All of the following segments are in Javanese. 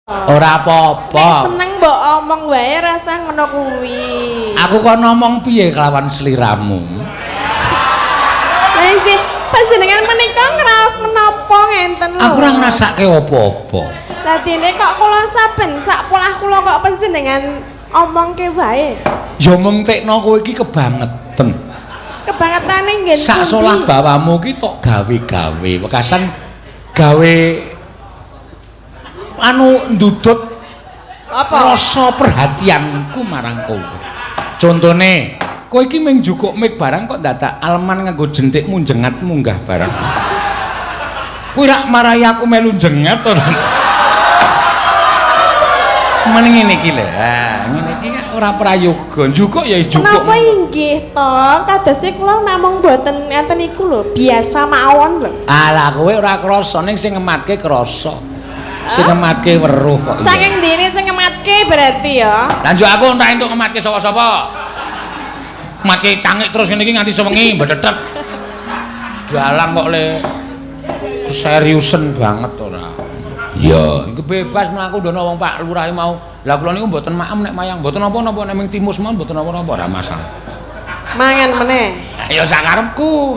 Ora apa-apa. Nek seneng mbok omong wae rasa ngono kuwi. Aku kok ngomong piye kelawan sliramu? Lah nggih, panjenengan menika ngraos menapa ngenten lho. Aku ora ngrasake apa-apa. Dadine kok kula saben sak polah kula kok panjenengan omongke wae. Ya mengtekno kowe iki kebangetan. Kebangetane nggen Sak solah bawamu ki tok gawe-gawe, wekasan gawe anu ndudut apa? Rasa perhatianku marang kowe. Contone, kowe iki mung njukuk mik barang kok dadak aleman nganggo jenthikmu njengat munggah barang. Kuwi rak marahi aku melu njengat to. Mending ngene iki lho. Ha, ngene iki kan ora prayoga. Njukuk ya njukuk. Kenapa inggih to? Kadose kula namung mboten ngeten iku lho, biasa mawon lho. Alah kowe ora krasa ning sing ngematke krasa. Sing ngematke weruh kok. Saking ndine sing ngematke berarti ya. Lah njuk aku ora entuk ngematke sapa-sapa. Ngematke cangik terus ngene iki nganti sewengi mbedhetet. Dalang kok le seriusen banget ora. Iya, iki bebas mlaku ndono wong Pak Lurah mau. Lah kula niku mboten maem nek mayang, mboten napa-napa nek ming timus mawon mboten napa-napa ora masalah. Mangan meneh. Ya sakarepku.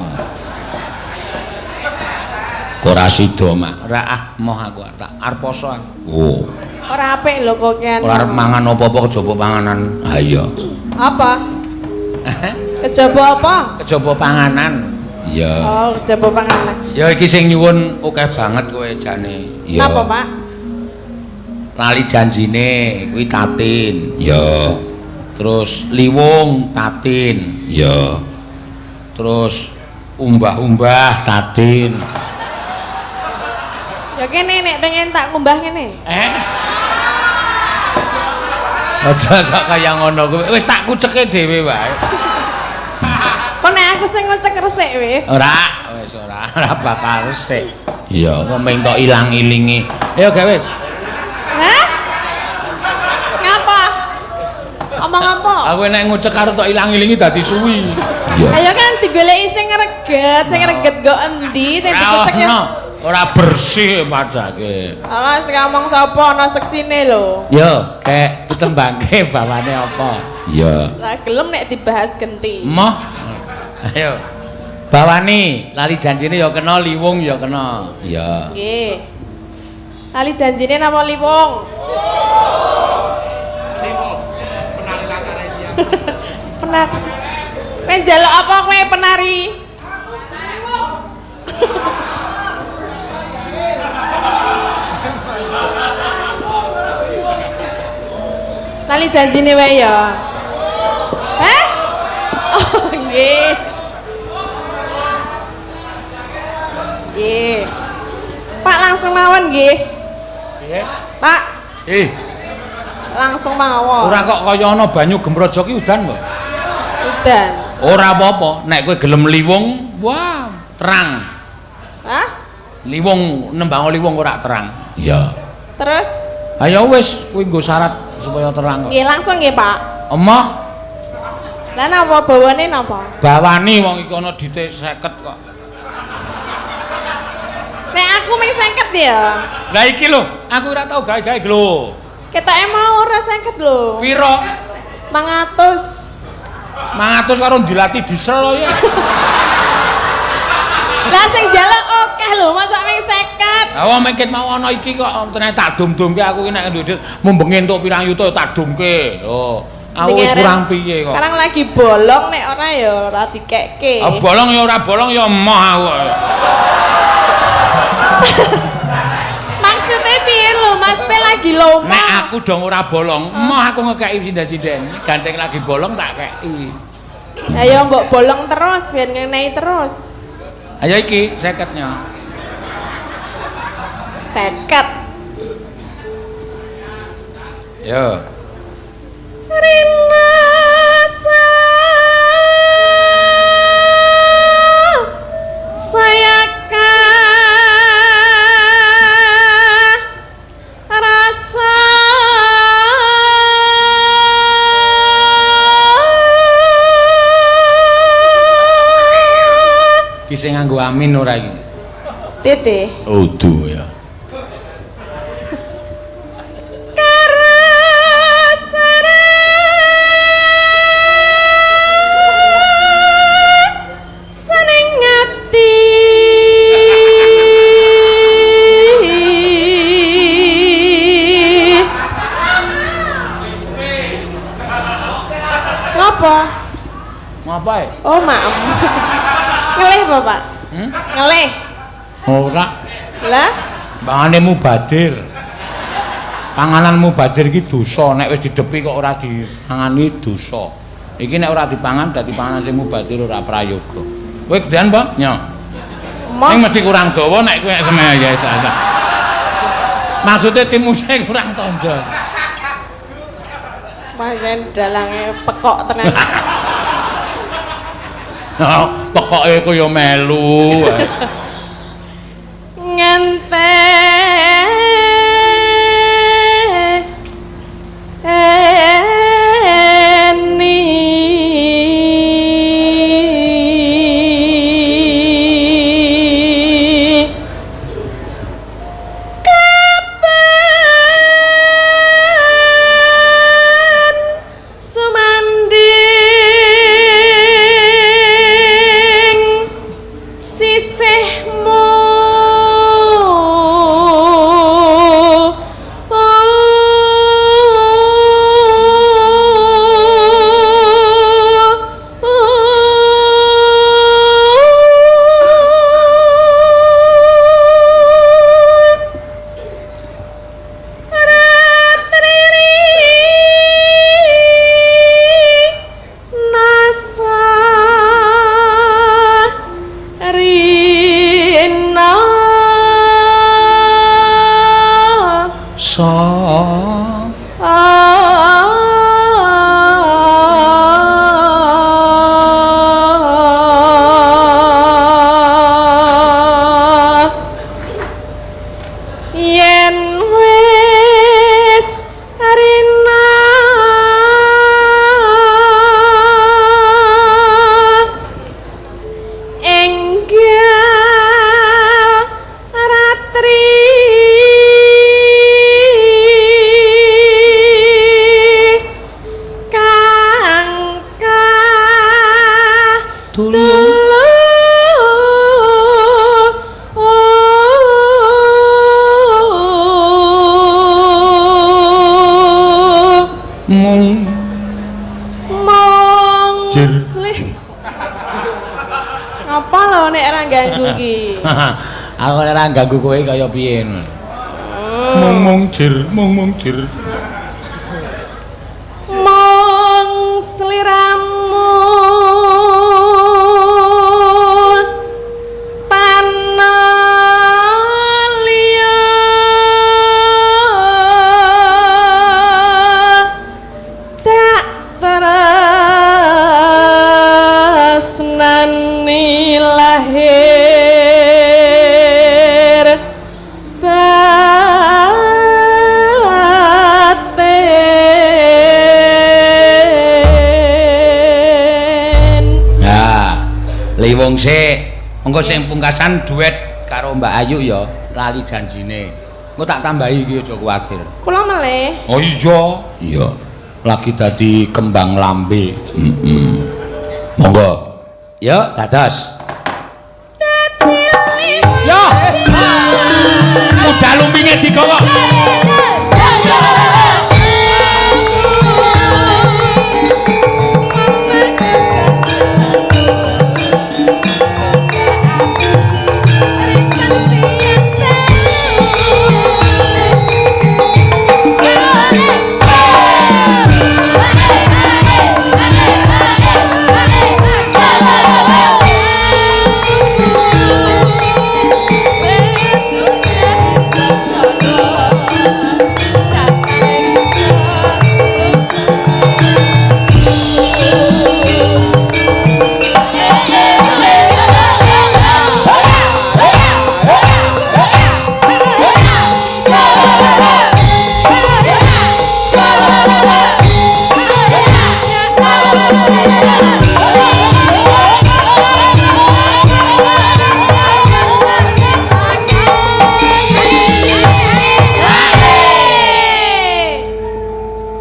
Ora sida, Mak. Ora ah, moh aku tak arep poso aku. Oh. Ora apik lho kokean. Ora arep mangan apa-apa kejaba panganan. Ha iya. Apa? Kejaba apa? Kejaba panganan. Iya. Oh, kejaba panganan. Ya iki sing nyuwun akeh banget kowe jane. Iya. Napa, Pak? Lali janjine kuwi Tatin. Iya. Terus Liwung Tatin. Iya. Terus umbah-umbah Tatin. Ya kene nek pengen tak ngumbah ngene. Eh? Aja sak kaya ngono kuwi. Wis tak kuceke dhewe wae. Kok nek aku sing ngucek resik wis. Ora, wis ora, ora bakal resik. Iya, kok mung tok ilang-ilingi. Ayo gawe wis. Hah? Ngapa? Omong apa? Aku nek ngucek karo tok ilang-ilingi dadi suwi. Iya. Ayo kan digoleki sing ngreget, sing ngreget nggo endi, sing dikucek ya. Ora bersih padake. Alah sing ngomong sapa ana seksine lho. Yo, kek ditembangke bawane apa? Iya. Lah gelem nek dibahas genti. Moh. Ayo. Bawani, lali janjine ya kena, liwung ya kena. Iya. Nggih. Lali janjine napa liwung? Liwung. Penari latar Asia. Penari. Kowe njaluk apa kowe penari? Lali janjine wae ya. Heh? Oh, nggih. Nggih. Pak langsung mawon nggih. Nggih. Pak. Ih. Langsung mawon. Ora kok kaya ana banyu gemrojo ki udan kok. Udan. Ora apa-apa, nek kowe gelem liwung, wah, terang. Hah? Liwung nembang liwung ora terang. Iya. Terus? Ayo wis kuwi nggo syarat supaya terang kok. Nggih, langsung nggih, Pak. Emoh. Lah napa bawane napa? Bawani wong iki ana dite 50 kok. Nek aku mung 50 ya. Lah iki lho, aku ora tau gawe-gawe lho. Ketoke mau ora 50 lho. Piro? 500. 500 karo ndilati diesel lho ya. Lah sing njaluk akeh lho, mosok mung 50. Lah wong mengket mau ana iki kok tenan tak dum-dumke aku iki nek duit mumbengi entuk pirang yuta tak dumke. Lho, aku wis kurang piye kok. Sekarang lagi bolong nek ora ya ora dikekke. Ah bolong ya ora bolong ya emoh aku. Maksudnya piye lho? Maksudnya lagi lomo. Nek aku dong ora bolong, emoh aku ngekeki sinden-sinden. Gandeng lagi bolong tak keki. Ayo mbok bolong terus biar ngenei terus. Ayo iki 50-nya. 50. Yo. Rina saya rasa iki sing nganggo amin ora iki? Tete. Udu ya. apa e? Oh, maem. Ngelih, Bapak. Hmm? Ngelih. Ora. Lah, Pangane mubadir. Panganan mubadir iki dosa, nek wis didepi kok ora dipangani dosa. Iki nek ora dipangan dadi panganan sing mubadir ora prayoga. Kowe gedean, Mbak? Nyo. Moh. Ning mesti kurang dawa nek kowe semeh ya asa. Maksudnya timuse kurang tonjo. Pancen dalange pekok tenan. Oh, pekoke ku ya melu. Ngenteni kapan sumanding sisihmu Rina So. Yen wis rina enggal ratri kangka Tulu. Mung Mong Jir. slih. Apa lho nek ora ganggu ki? Aku nek ora ganggu kowe kaya piye. Mung mung jir, mung mung jir. Mong sliramu tanah liya tak tresnani lahir batin. Ya, liwung sik. Engko sing pungkasan duet karo Mbak Ayu ya, lali janjine. Engko tak tambahi iki aja kuwatir. Kula melih. Oh iya. Iya. Lagi dadi kembang lambe. Heeh. Monggo. Yo, dados. Yo. Udah lumpinge digawa.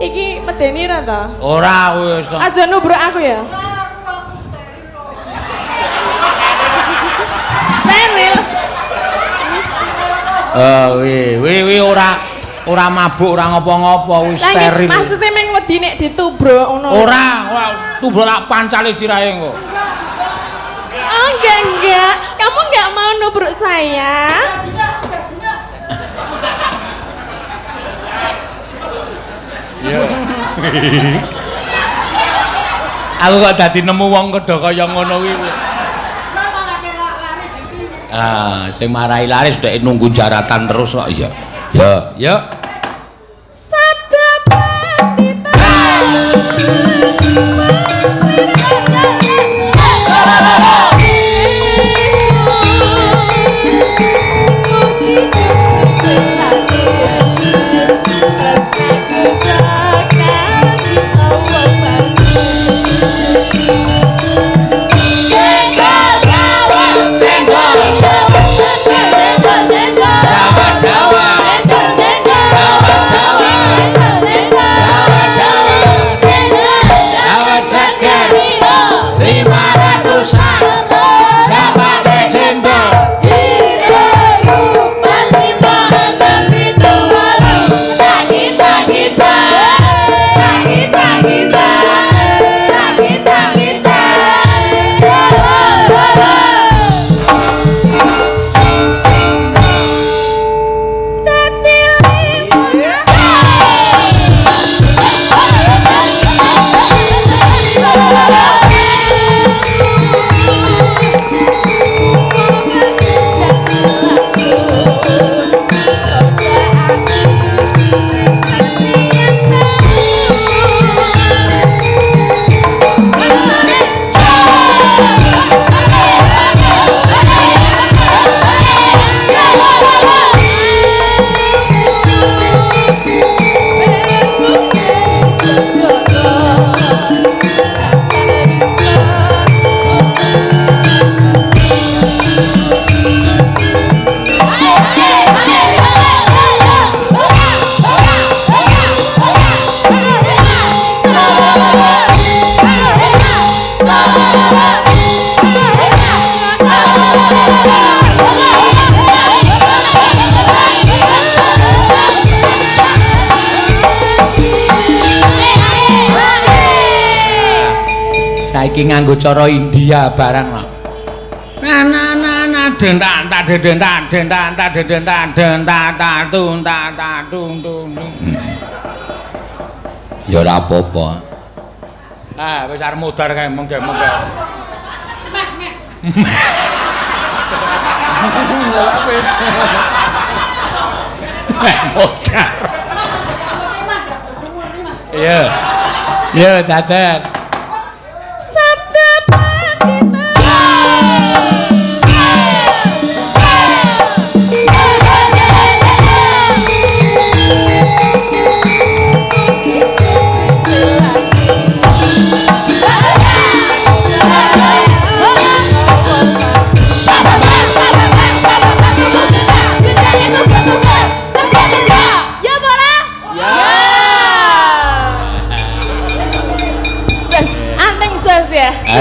Iki medeni ra to? Ora wis. Aja nubruk aku ya. Steril. Eh, wi wi wi ora ora mabuk, ora ngopo-ngopo, wis Lah iki steril. maksude meng wedi wedi nek ditubruk ngono. Ora, ora tubruk lak pancale sirahe engko. Oh, enggak, enggak. Kamu enggak mau nubruk saya? Iya. Aku kok dadi nemu wong kedha kaya ngono kuwi. Ah, sing marai laris dhek nunggu jaratan terus kok iya. Ya, ya. Sabda pandita. Saiki nganggo cara India barang lho. Na na na na dentak tak dentak dentak tak dentak dentak tak tun tak tak tun tun. Ya ora apa-apa. Ah, wis arep modar kae mengke-mengke. Meh meh. Ya wis. Meh modar. Iya. Iya, dados.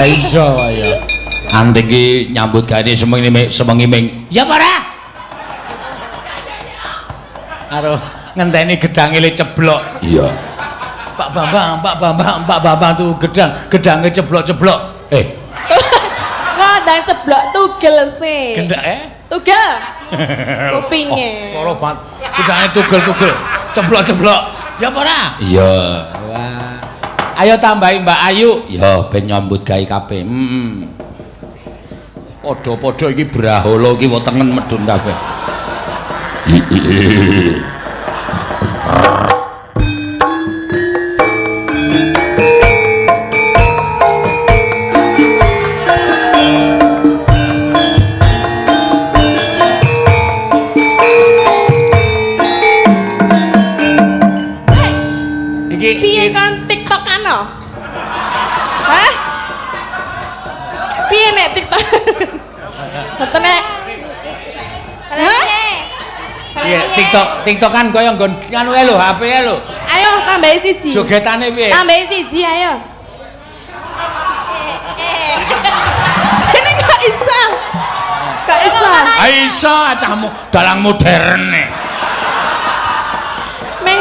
Iso ya. Anting iki nyambut gawe semengi ming. Ya apa ora? Karo ngenteni gedange le ceblok. Iya. Pak Bambang, Pak Bambang, Pak Bambang tuh gedang, gedange ceblok-ceblok. Eh. Ngodang ceblok tugel sih. Gendak eh? Tugel. Kupinge. Oh, loro banget. Gedange tugel-tugel, ceblok-ceblok. Ya apa ora? Iya. Wah. Ayo tambahi Mbak Ayu. Ya ben nyambut gawe kabeh. Heeh. Padha-padha iki brahala iki wetengen medhun kabeh. Iki piye kon TikTokan no? Hah? Piye nek TikTok? Mboten nek. Hah? Piye TikTok, TikTokan kaya nggon anu kae lho, HP e lho. Ayo tambahi siji. Jogetane piye? Tambahi siji ayo. Ini kok iso? Kok iso? Ah iso acahmu dalang modern e. Meng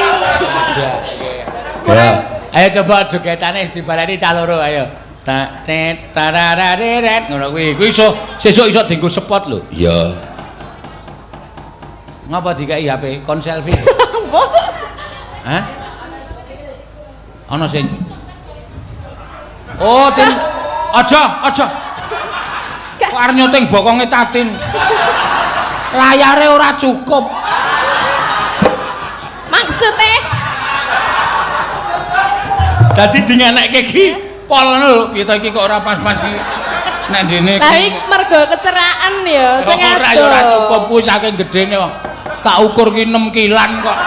kurang Ayo coba jogetane dibaleni cah loro ayo. Tak tet tararareret ngono kuwi. Kuwi iso sesuk iso dienggo spot lho. Iya. Ngapa dikai HP kon selfie? Apa? Hah? Ana sing Oh, Tin. Aja, aja. Kok arep nyuting bokonge Tatin. Layare ora cukup. Maksude Dadi dingenekke iki pol ngono lho, piye to iki kok ora pas-pas iki. Nek ndene Lah iki mergo keceraan ya sing ora ya ora cukup kuwi saking gedene kok. Tak ukur ki 6 kilan kok.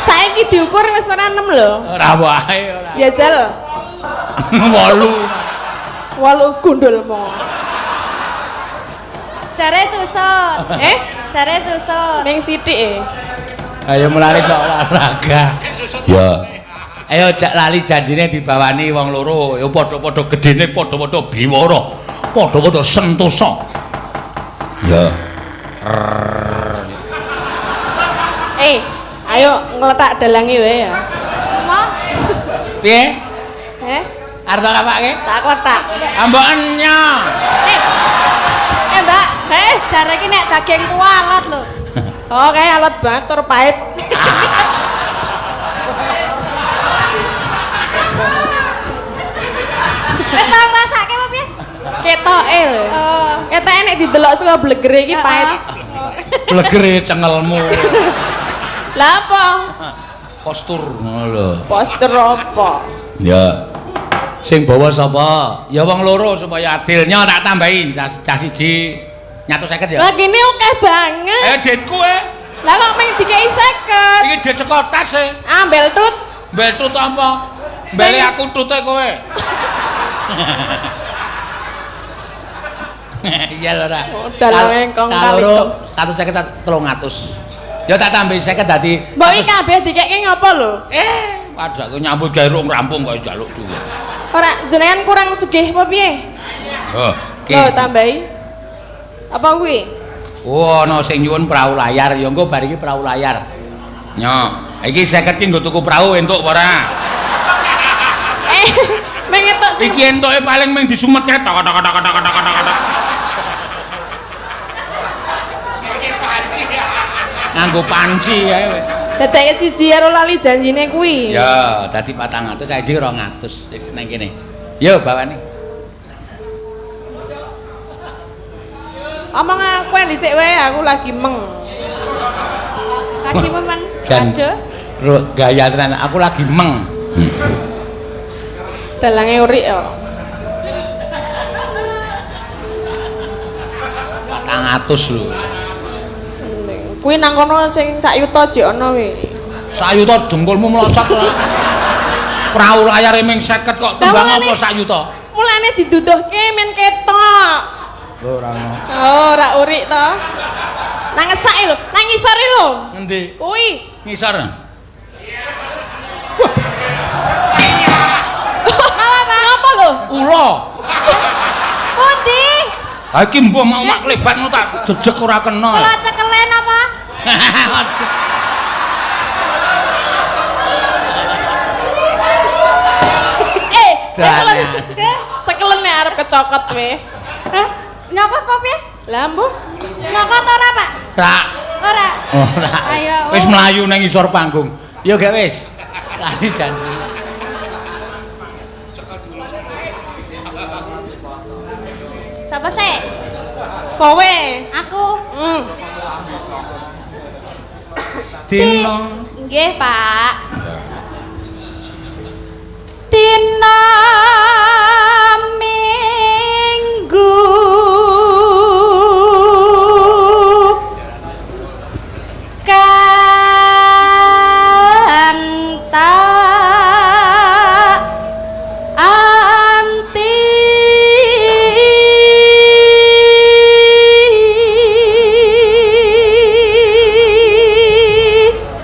Saiki diukur wis ora 6 lho. Ora wae ora. Ya jal 8. 8 gundulmu. Jare susut. Eh, Jare susut. ming sithik e. Ayo mulane kok olahraga. Ya. Ayo jak lali janjine dibawani wong loro, ya padha-padha gedene, padha-padha biwara, padha-padha sentosa. Ya. Eh, ayo ngletak dalange wae ya. Mo, Piye? Eh, Arep tak apake? tak kletak. Amboken nya. eh. Eh, Mbak, Eh, jare iki nek daging tua alot lho. oh kae alot banget tur pahit. Wis tau ngrasake apa piye? Ketoke lho. Oh. Ketoke nek didelok saka blegere iki pahit. Blegere cengelmu. Lah apa? Postur ngono lho. Postur apa? Ya. Sing bawa sapa? Ya wong loro supaya adil. Nya tak tambahi cah siji 150 ya. Lah gini akeh banget. Eh ditku eh. Lah kok mung dikei 50. Iki dit saka tas e. Ambel tut. Mbel tut apa? Mbele aku tute kowe. Iya lho ora. Oh, dalange kong Cah kali loro 150 300. Ya tak tambahi 50 dadi Mbok iki kabeh dikeke ngopo lho? Eh, padha aku nyambut gawe rong rampung kok njaluk dhuwit. Ora jenengan kurang sugih apa piye? Oh, Lho tambahi. Apa kuwi? Oh, ana sing nyuwun prau layar, ya engko bar iki prau layar. Nyo, iki 50 ki nggo tuku prau entuk apa ora? Eh, meng entuk sing Iki entuke paling mung disumet kae tok tok tok tok tok tok tok. Nganggo panci ae kowe. dadeke siji karo lali janjine kuwi. Ya, dadi 400 saiki 200 wis nang kene. Yo bawane. Omong aku dhisik wae, aku lagi meng. Lagi memen. Jan. Aduh. Gaya tenan, aku lagi meng. Dalange urik ya. 400 lho. Kuwi nang kono sing sak yuta jek ana kuwi. Sayuta dengkulmu melocot ora. Prau layare ming 50 kok tembang apa sayuta? Mulane diduduhke men ketok. Ora ono. Oh, ora urik to. Nang ngesake lho, nang ngisore lho. Ngendi? Kuwi. Ngisor. Ngapa lho? Ula. Pundi? Ha iki mbuh mau mak klebat ngono tak jejeg ora kena. Kula cekelen apa? Aja. Eh, cekelen. Jangan. Cekelen nek arep kecokot kowe. Hah? Nyokot kok piye? Lah mbuh. Nyokot ora, Pak? Rak. Ora. Ora. Ayo. Wis mlayu nang ngisor panggung. Yo gak wis. Lali janji. Sapa sih? Kowe. Aku. Dino. Nggih, Pak. Dina Minggu kan tak anti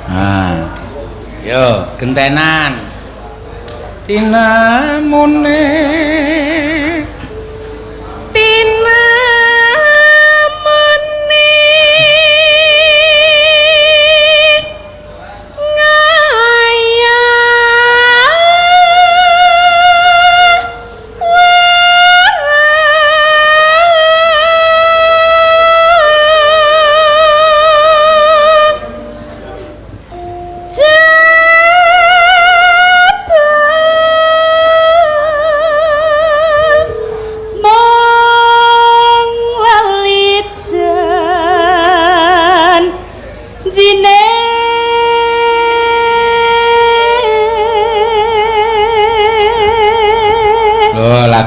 Ah. Yo, gentenan. Tinamune Tinamune ngayah.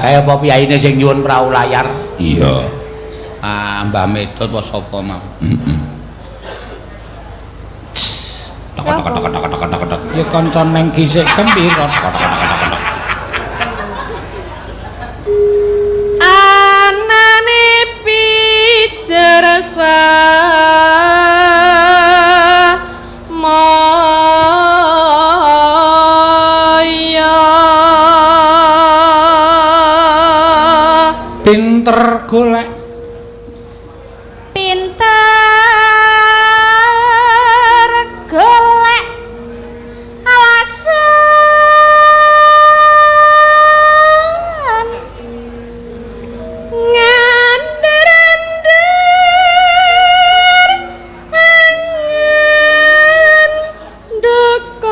Kae apa piyayine sing nyuwun prau layar? Iya. Ah, Mbah Medot apa sapa mau? Heeh. Tok tok tok tok tok tok tok. Ya kanca neng gisik gembira. Tok tok tok tok tok. Anane pijer samaya. Pinter golek. Pinter golek alasan ngandher-andher angen dukur.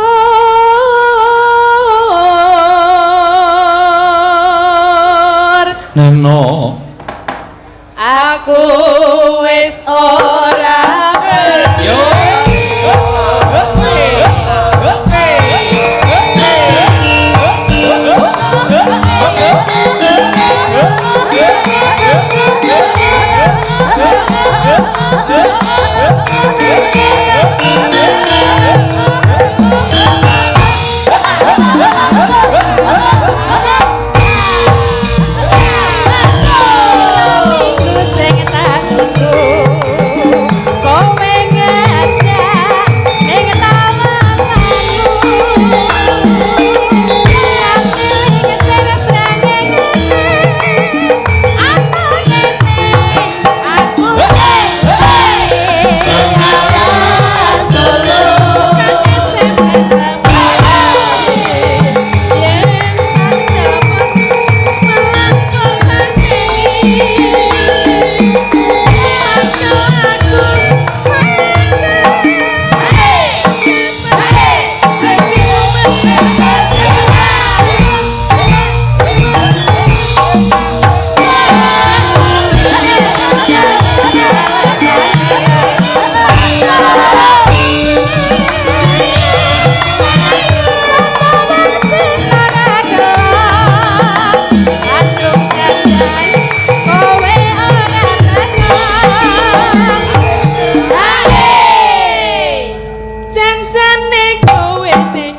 Neno. Aku wis ora. Yo. Minggu sing tak tunggu, kowe ngajak ning tawanganmu. Ati ngecer srengenge, ana kene aku Bengawan Solo. SMS yen tak telepon malah kok mateni. Aku Janjane kowe ning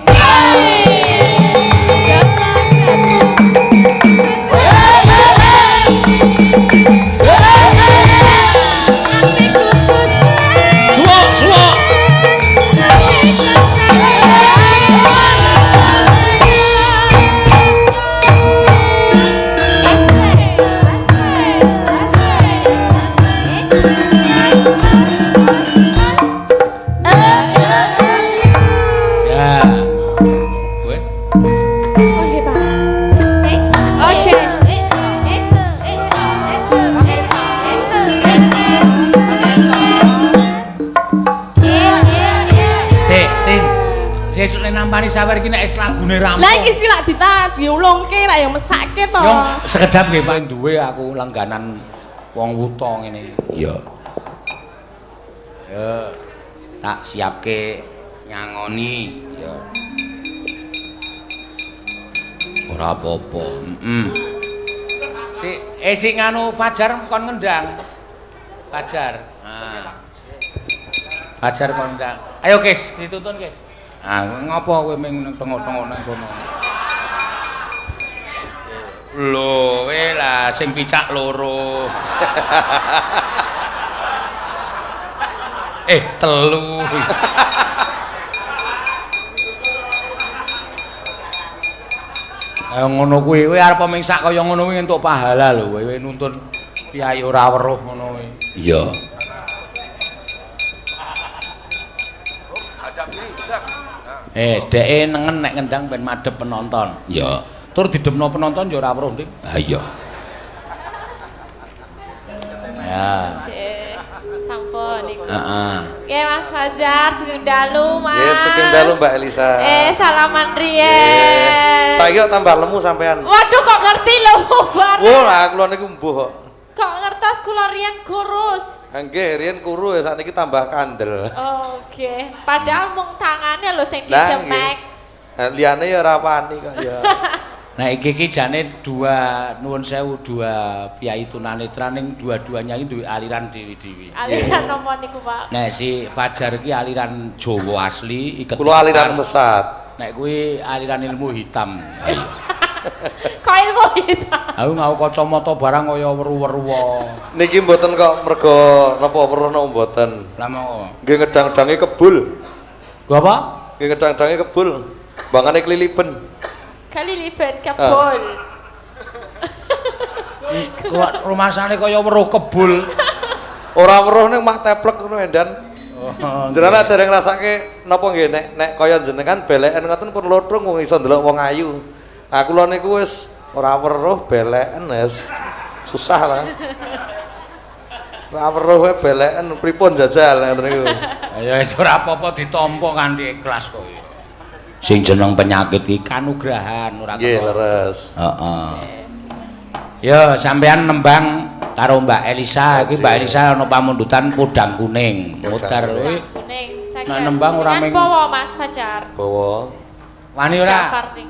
Atiku suci. Suwuk, suwuk. Ya. Kowe Oke, Pak. Oke. Sik, Tin. Sesuk nek nampani sawer iki nek wis lagune rampung. Lah iki sih lak diulungke lak ya mesake to. Yo sekedap nggih Pak duwe aku langganan wong wuta ngene iki. Iya. Ya. Tak siapke nyangoni ya. Ora apa-apa. Heeh. Sik, sik nganu Fajar kon ngendang. Fajar. Ah. Fajar kon ngendang. Ayo, Kis, dituntun, Kis. Ah, ngopo kowe ming tengok-tengok nang kono? Lho, kowe lah sing picak loro. Telu. Kaya ngono kuwi, kowe arep ming sak kaya ngono kuwi entuk pahala lho, kowe nuntun piyai ora weruh ngono kuwi. Iya. Dheke nengen nek ngendang ben madhep penonton. Iya. Tur didhepno penonton ya ora weruh, Dik. Ha iya. Ya. Sampun niku. Heeh. Oke Mas Fajar, sugeng dalu Mas. Nggih, sugeng dalu Mbak Elisa. Salaman riyen. Saiki kok tambah lemu sampean. Waduh kok ngerti lho, Bar. Wah, lah kula niku mbuh kok. Kok ngertos kula riyen kurus. Nggih, riyen kuru ya sakniki tambah kandel. Oke, padahal mung tangane lho sing Lah, dicemek. nggih. Nah, liyane ya ora wani kok ya. Nah iki iki jane dua nuwun sewu dua priyayi tunanetra ning dua-duanya iki duwe aliran dhewe-dhewe. Aliran napa niku, Pak? Nek si Fajar iki aliran Jawa asli, iket Kula aliran sesat. Nek kuwi aliran ilmu hitam. Ayo. Kok ilmu hitam? Aku ngau kacamata barang kaya weru-weru. Niki mboten kok mergo napa weruh napa mboten. Lah monggo. Nggih ngedang-dangi kebul. Ku apa? Nggih ngedang-dangi kebul. Bangane klilipen. Kaliliben kebul. Kok rumasane kaya weruh kebul. Ora weruh ning mah teplek ngono endan. Oh, Jenengan lak dereng ngrasake napa nggih nek nek kaya jenengan beleken ngoten pun lothong wong iso ndelok wong ayu. Aku lho niku wis ora weruh beleken wis susah lah. Ora weruh wae beleken pripun jajal ngoten niku. Ya wis ora apa-apa ditampa kanthi ikhlas kok ya. Sing jeneng penyakit iki kanugrahan ora Nggih leres. Heeh. Ya sampean nembang karo Mbak Elisa, iki Mbak Elisa ana pamundutan podang kuning. Mutar kuwi. Kuning. Saged. Nek nembang ora Jenengan ming- bawa Mas Fajar. Bawa. Wani ora? Jafar nih.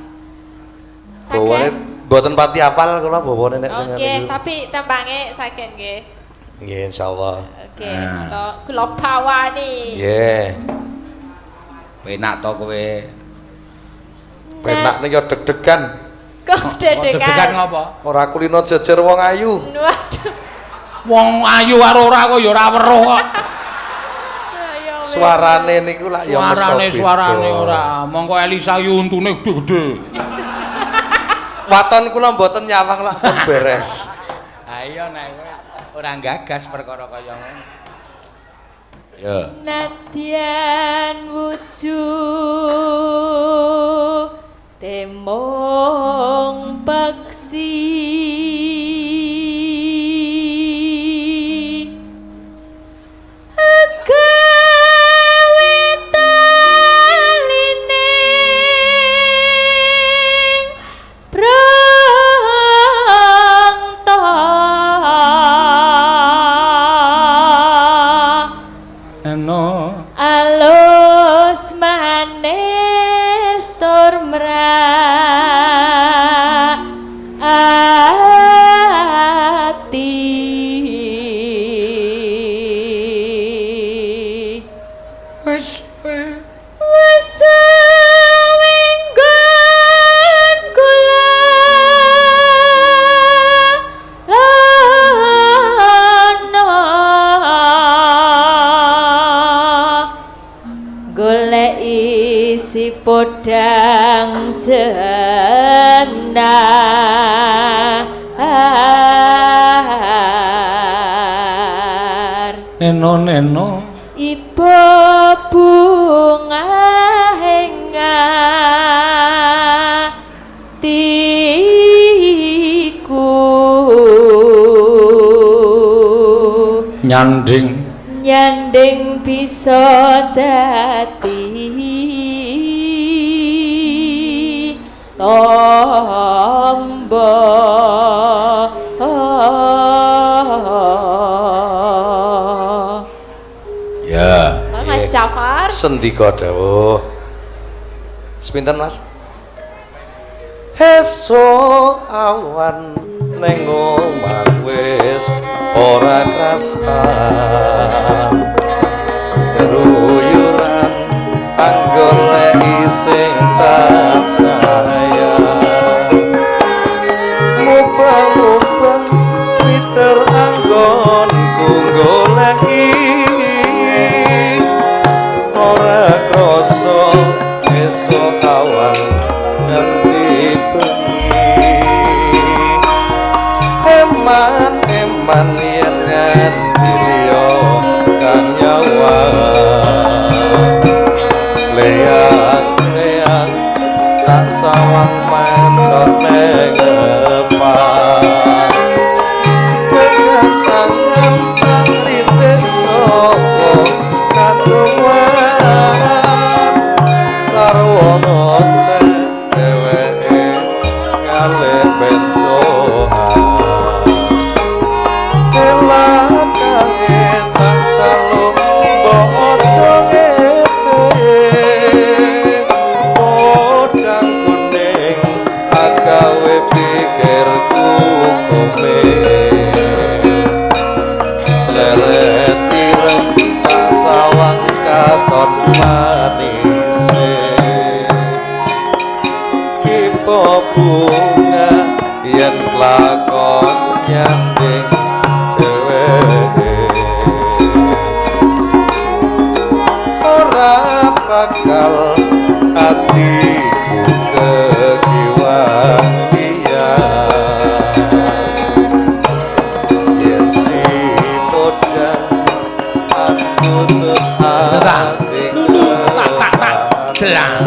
Bawane Saged. mboten pati apal kula bawane nek sing Oke, niku. tapi tembange saged nggih. Nggih insyaallah. Oke, Nah. kok kula bawani. Nggih. Penak to kowe. Penak niki deg-degan. Kok Kok deg-degan ngopo? Ora kulino jejer wong ayu. Waduh. Wong ayu karo ora kok ya ora weruh kok. Ayo, wes. Suarane niku lak ya mesti Suarane beda. suarane ora. Mongko Elisa ki untune gede-gede. Waton kula mboten nyawang lak pun beres. Ha iya nek kowe ora gagas perkara kaya ngono. Ya. Nadyan wujud temong paksi agawe talining prangta Eno alus manis tur mrak ati wis wis winggon kula lana goleki si podang jenar. Neno neno Ibu bunga atiku nyanding nyanding bisa dadi tombo. Ya. Mas Jafar. Sendika dawuh. Sepinten Mas? Esuk awan ning omah wis ora krasan. Keluyuran anggoleki sing tak sayang. Mubah-mubah Twitter anggonku goleki. Ora krasa esuk awan nganti bengi. Eman eman yen nganti liya kang nyawang. Leyang leyang tak sawang mancor neng epang. Kekancangan tak rindik saka kadowan. Sarwa ngoceh dheweke ngalih bencoan. Elakane tak jaluk mbok aja ngece. Podang kuning agawe Tiba bunga yen lakon nyanding dheweke ora bakal atiku kekiwan yen si podang atutut atiku Tak tak tak delang.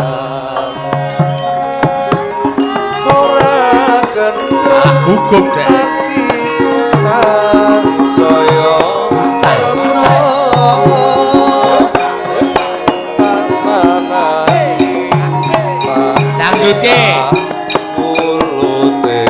Ora kendel Gugup dek. Atiku sangsaya tasnanani Dangdutke. Mulute.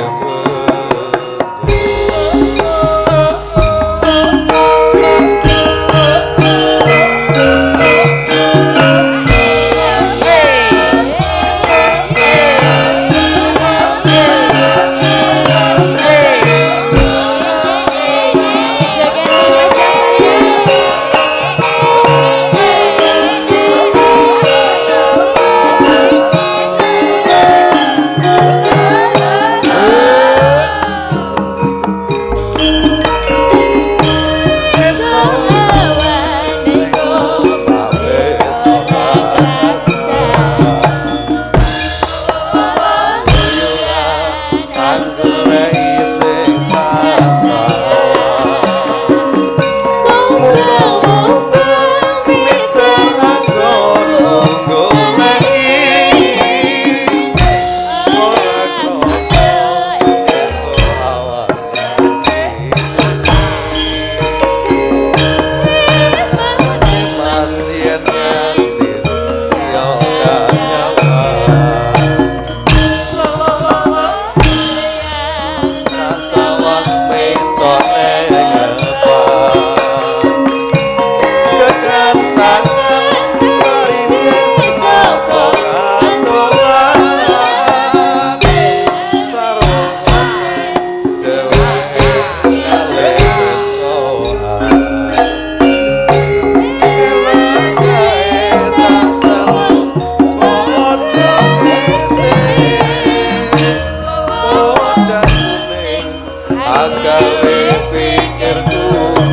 Agawe pikirku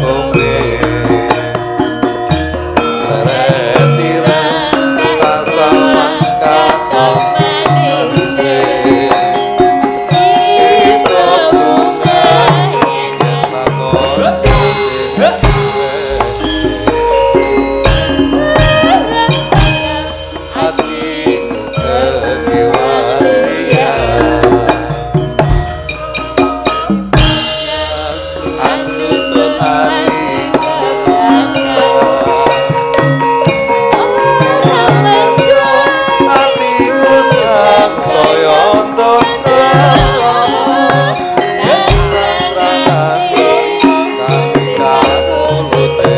kowe Seretiran tasawan katon manusia Tiba bunga lakon hatiku kekiwanian Anutut atiku atiku sangsaya tasranani kami kakulute.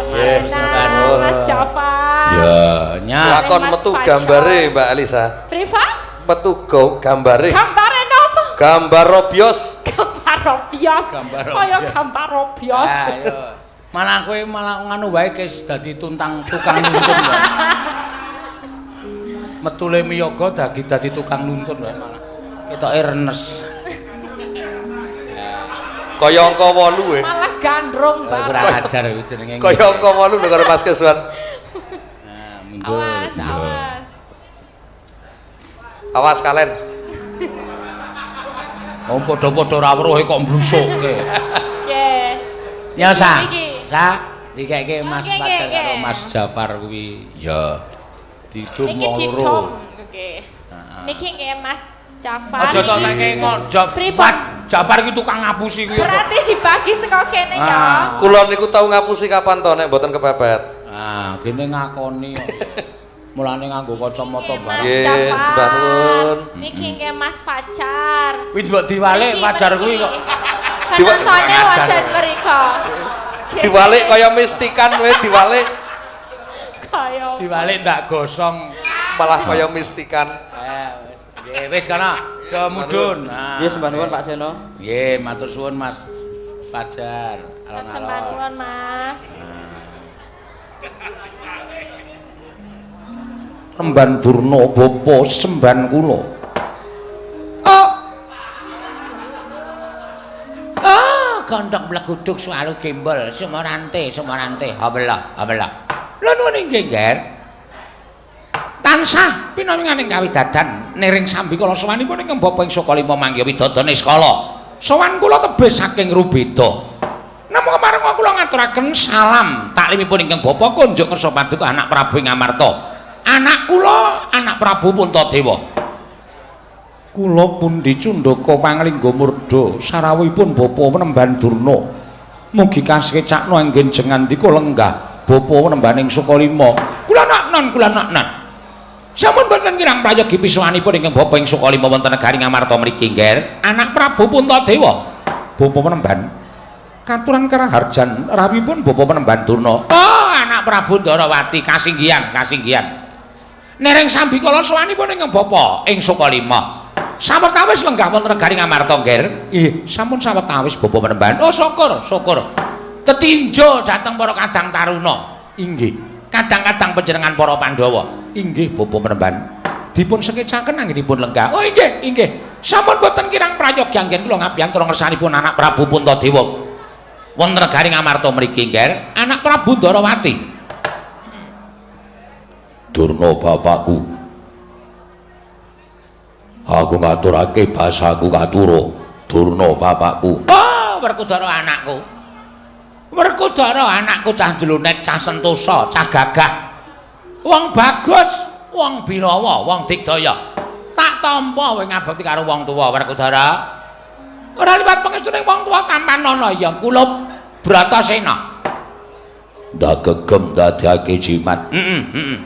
Mas Jafar. Ya, nya. Lakon Mas metu Fajar. gambare Mbak Elisa. Privat? Metu gambare. Gambare napa? Gambar robios. Gambar robios. Gambar Kaya robios. gambar robios. Ayo. Malah kowe malah nganu wae kes dadi tuntang tukang nuntun wae. Metule miyaga dadi dadi tukang nuntun wae malah. Ketoke renes. Kaya angka 8 e. Malah gandrung Kowe banget. kurang ajar kuwi jenenge. Kaya angka 8 lho karo Mas Keswan. Nah, mundur. Awas, Iya. awas. Awas kalen. Wong padha-padha ra weruh kok mblusukke. Nggih. Ya sa. Iki. Sa, dikeke Mas Oke, Fajar oke, karo oke. Mas Jafar kuwi. Ya. Didum Niki wong didum. loro. Nggih. Heeh. Niki nggih Mas Jafar. Aja tok teke kok Pripun? Jafar ki tukang ngapusi kuwi. Berarti dibagi saka kene ya. Ah. Kula niku tau ngapusi kapan to nek mboten kepepet. Ah, kene ngakoni kok. Mulane nganggo kacamata Nggih, barang. Mas Nggih, Jafar. sembah nuwun. Niki nggih Mas Fajar. Kuwi mbok diwalik Niki, Fajar mriki. kuwi kok. Penontone Kurang ajar. wonten mriko. Diwalik kaya mistikan kowe diwalik. Kaya Diwalik ndak gosong. Malah kaya mistikan. Eh, wis. Nggih, wis kono. Do mudhun. Nah. Nggih, sembah nuwun Pak Seno. Nggih, matur suwun Mas Fajar. Sembah Alon-alon. nuwun, Mas. Remban Durna bapa semban kula. Oh. Ah, gondok mleguduk suwalu gembol sumorante sumorante habelah habelah. Lha nuwun inggih, Nger. Tansah pinaringaning kawidadan niring sambikala sowanipun ingkang bapa ing Sukalima manggiha widodane skala. Sowan kula tebih saking Rubeda. Namung kemareng kula ngaturaken salam taklimipun ingkang bapa kunjuk kersa paduka anak Prabu ing Amarta. Anak kula anak Prabu Puntadewa. Kula pundi cundaka panglingga murda sarawuhipun bapa Penemban Durna. Mugi kasekcakna anggen jengandika lenggah bapa Penembaning Sukalima. Kula naknan kula naknan. Sampun boten kirang prayogi pisuwanipun ingkang bapa ing Sukalima wonten negari Ngamarta mriki, Ngger. Anak Prabu Puntadewa. Bapa Penemban katuran karaharjan rawuhipun bapa Penemban Durna. Oh, anak Prabu Ndarawati kasinggihan kasinggihan. Nereng sambikala sowanipun ingkang bapa ing Sukalima. Sawetawis lenggah wonten negari Ngamarta, Ngger. Nggih, sampun sawetawis bapa Penemban. Oh, syukur, syukur. Tetinjo dhateng para kadang taruna. Inggih. Kadang-kadang panjenengan para Pandhawa. Inggih, bapa Penemban. Dipun sekecaken anggenipun lenggah. Oh, inggih, inggih. Sampun boten kirang prayogi anggen kula ngabiyantara ngersanipun anak Prabu Puntadewa. Wonten negari Ngamarta mriki, Ngger. Anak Prabu Ndarawati. Durna bapakku. Aku ngaturake basaku katura. Durna bapakku. Oh, Werkudara anakku. Werkudara anakku cah jlonet, cah sentosa, cah gagah. Wong bagus, wong birawa, wong digdaya. Tak tampa kowe ngabekti karo wong tuwa, Werkudara. Ora liwat pangestuning wong tuwa tampanana ya kulup Bratasena. Ndak gegem dadekake jimat. Heeh, heeh.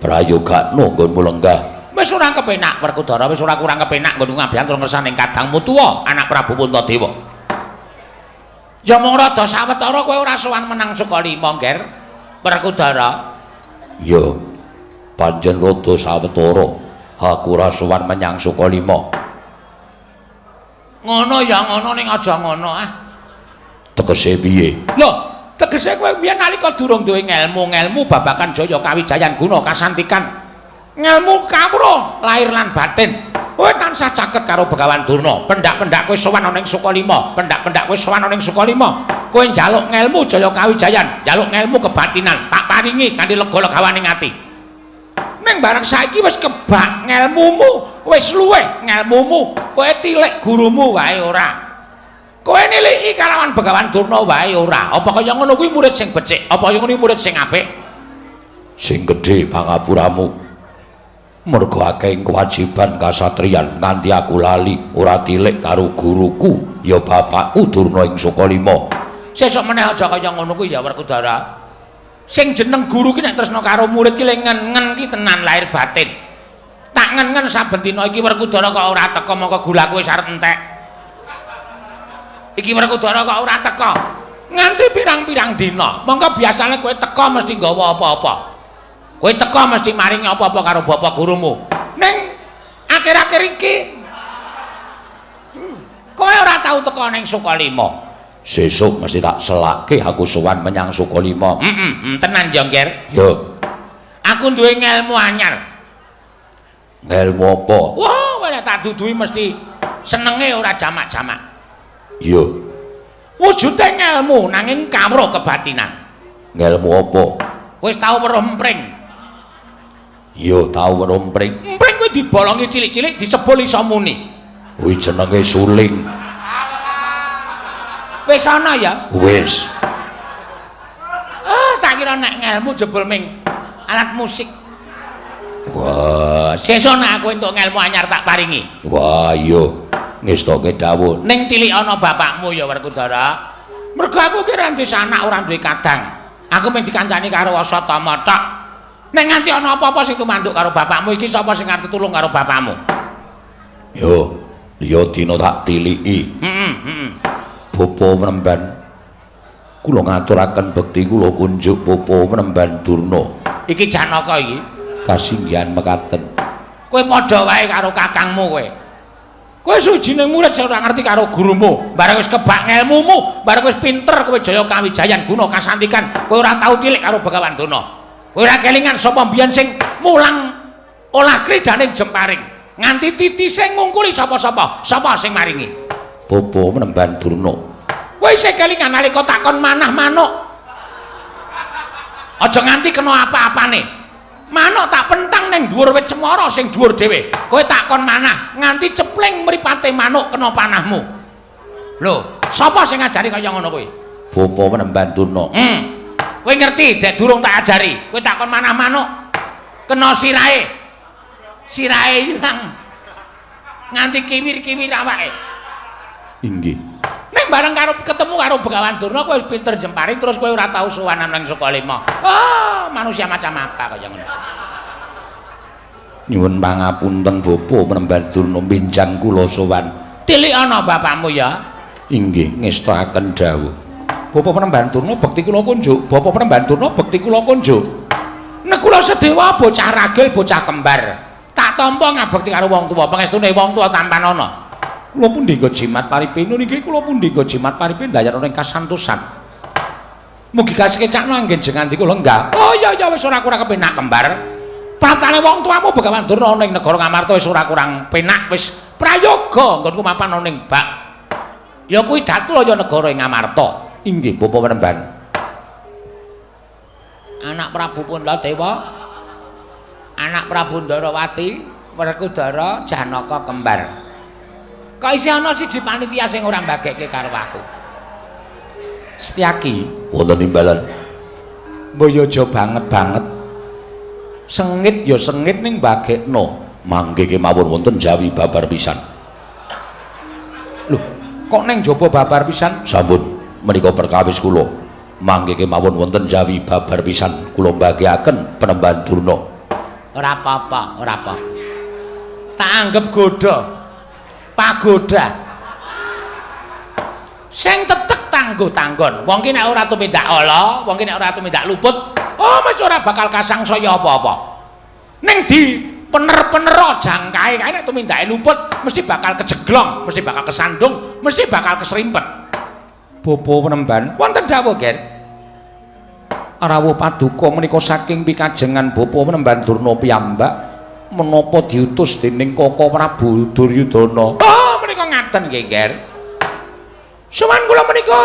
Prayogakno nggonmu lenggah. Wis ora kepenak Werkudara, wis ora kurang kepenak nggonmu ngabiyantara ngersane kadangmu tuwa, anak Prabu Puntadewa. Ya mung rada sawetara kowe ora sowan menang Sukalima, Ngger. Werkudara. Ya, pancen rada sawetara aku ora sowan menyang Sukalima. Ngono ya ngono ning aja ngono ah. Tegese piye? Lho, tegese kowe biyen nalika durung duwe ngelmu-ngelmu babagan jaya kawijayan guna kasantikan. Ngelmu kawruh lahir lan batin. Kowe tansah caket karo Begawan Durna. Pendak-pendak kowe sowan ana ing Sukalima, pendak-pendak kowe sowan ana ing Sukalima. Kowe njaluk ngelmu jaya kawijayan, njaluk ngelmu kebatinan, tak paringi kanthi lega legawaning ati. Ning bareng saiki wis kebak ngelmumu, wis luweh ngelmumu, kowe tilik gurumu wae ora. Kowe niliki kalawan Begawan Durna wae ora. Apa kaya ngono kuwi murid sing becik? Apa kaya ngono kuwi murid sing apik? Sing gedhe pangapuramu. Mergo akeh kewajiban kasatriyan nganti aku lali ora tilik karo guruku ya bapakku Durna ing Sukalima. Sesuk meneh aja kaya ngono kuwi ya Werkudara. Sing jeneng guru ki nek tresna karo murid ki le ngen-ngen ki tenan lahir batin. Tak ngen-ngen saben dina iki Werkudara kok ora teka mongko gulaku wis arep entek. Iki Werkudara kok ora teka. Nganti pirang-pirang dina. Mongko biasane kowe teka mesti nggawa apa-apa. Kowe teka mesti maringi apa-apa karo bapak gurumu. Ning akhir-akhir iki kowe ora tau teka ning Sukalima. Sesuk mesti tak selake aku sowan menyang Sukalima. Heeh, tenan ya, Ngger. Ya. Aku duwe ngelmu anyar. Ngelmu apa? Wah, nek tak duduhi mesti senenge ora jamak-jamak. Iya. Wujude ngelmu nanging kawruh kebatinan. Ngelmu apa? Wis tau weruh empring? Iya, tau weruh empring. Empring kuwi dibolongi cilik-cilik disebul iso muni. Kuwi jenenge suling. Wis ana ya? Wis. Ah, tak kira nek ngelmu jebul ming alat musik. Wah, sesuk nek aku entuk ngelmu anyar tak paringi. Wah, iya. Ngestoke dawuh. Ning tilik ana bapakmu ya Werkudara. Mergo aku ki ora duwe sanak, ora duwe kadang. Aku mung dikancani karo Asatama tok. Nek nganti ana apa-apa sing tumanduk karo bapakmu iki sapa sing arep tulung karo bapakmu? Yo, liya dina tak tiliki. Heeh, heeh. Bapa Penemban, kula ngaturaken bekti kula kunjuk Bapa Penemban Durna. Iki Janaka iki. Kasinggihan mekaten. Kowe padha wae karo kakangmu kowe. Kowe suwijining murid sing ora ngerti karo gurumu. Bareng wis kebak ngelmumu, bareng wis pinter kowe jaya kawijayan guna kasantikan, kowe ora tau tilik karo Begawan Durna. Kowe ora kelingan sapa mbiyen sing mulang olah kridaning jemparing. Nganti titise ngungkuli sapa-sapa, sapa sing maringi? Bapa Penemban Durna. Kowe isih kelingan nalika takon manah manuk. Aja nganti kena apa-apane. Manuk tak pentang ning dhuwur wit cemara sing dhuwur dhewe. Kowe takon manah nganti cepling mripate manuk kena panahmu. Lho, sapa sing ngajari kaya ngono kuwi? Bapa Penemban Durna. Kowe ngerti dek durung tak ajari. Kowe takon manah manuk kena sirahe. Sirahe ilang. Nganti kiwir-kiwir awake. Inggih. Ning bareng karo ketemu karo Begawan Durna kowe wis pinter jemparing terus kowe ora tau sowanan nang Sukalima. Ah, manusia macam apa kaya ngono. Nyuwun pangapunten Bapa Penemban Durna, benjang kula sowan. Tilik ana bapakmu ya. Inggih, ngestakaken dawuh. Bapa Penemban Durna bekti kula kunjuk. Bapa Penemban Durna bekti kula kunjuk. Nekula Sedewa bocah ragil, bocah kembar. Tak tampa ngabekti karo wong tuwa, pangestune wong tuwa tampan ana. Kula pundi jimat paripinun inggih kula pundi jimat paripin dayana ing kasantosan. Mugi kasekecakno anggen jengandi kula lenggah. Oh iya iya wis ora kurang kepenak kembar. Praptane wong tuamu Begawan Durna ana ing negara Ngamarta wis ora kurang penak, wis prayoga nggonku mapan ana ing bak. Ya kuwi Datulaya negara ing Ngamarta. Inggih Bapa Penemban. Anak Prabu Puntadewa, anak Prabu Ndarawati, Werkudara, Janaka kembar. Kok isih ana siji panitia sing ora mbagekke karo aku. Setyaki wonten imbalan. Mbaya aja banget-banget. Sengit ya sengit ning mbagekno. Mangke kemawon wonten jawi babar pisan. Lho, kok ning jaba babar pisan? Sampun menika perkawis kula. Mangke kemawon wonten jawi babar pisan kula mbageaken Penemban Durna. Ora apa-apa, ora apa. Tak anggap godha. Pagoda. Sing tetek tangguh tanggon. Wong ki nek ora tumindak ala, wong ki nek ora tumindak luput, oh mesti ora bakal kasangsaya apa-apa. Ning di pener-penera jangkae kae nek tumindake luput mesti bakal kejeglong, mesti bakal kesandung, mesti bakal keserimpet. Bapa Penemban, wonten dawuh, Ger. Rawuh paduka menika saking pikajengan Bapa Penemban Durna piyambak menapa diutus dening Kaka Prabu Duryudana. Oh, menika ngaten nggih, Ger. Sowan kula menika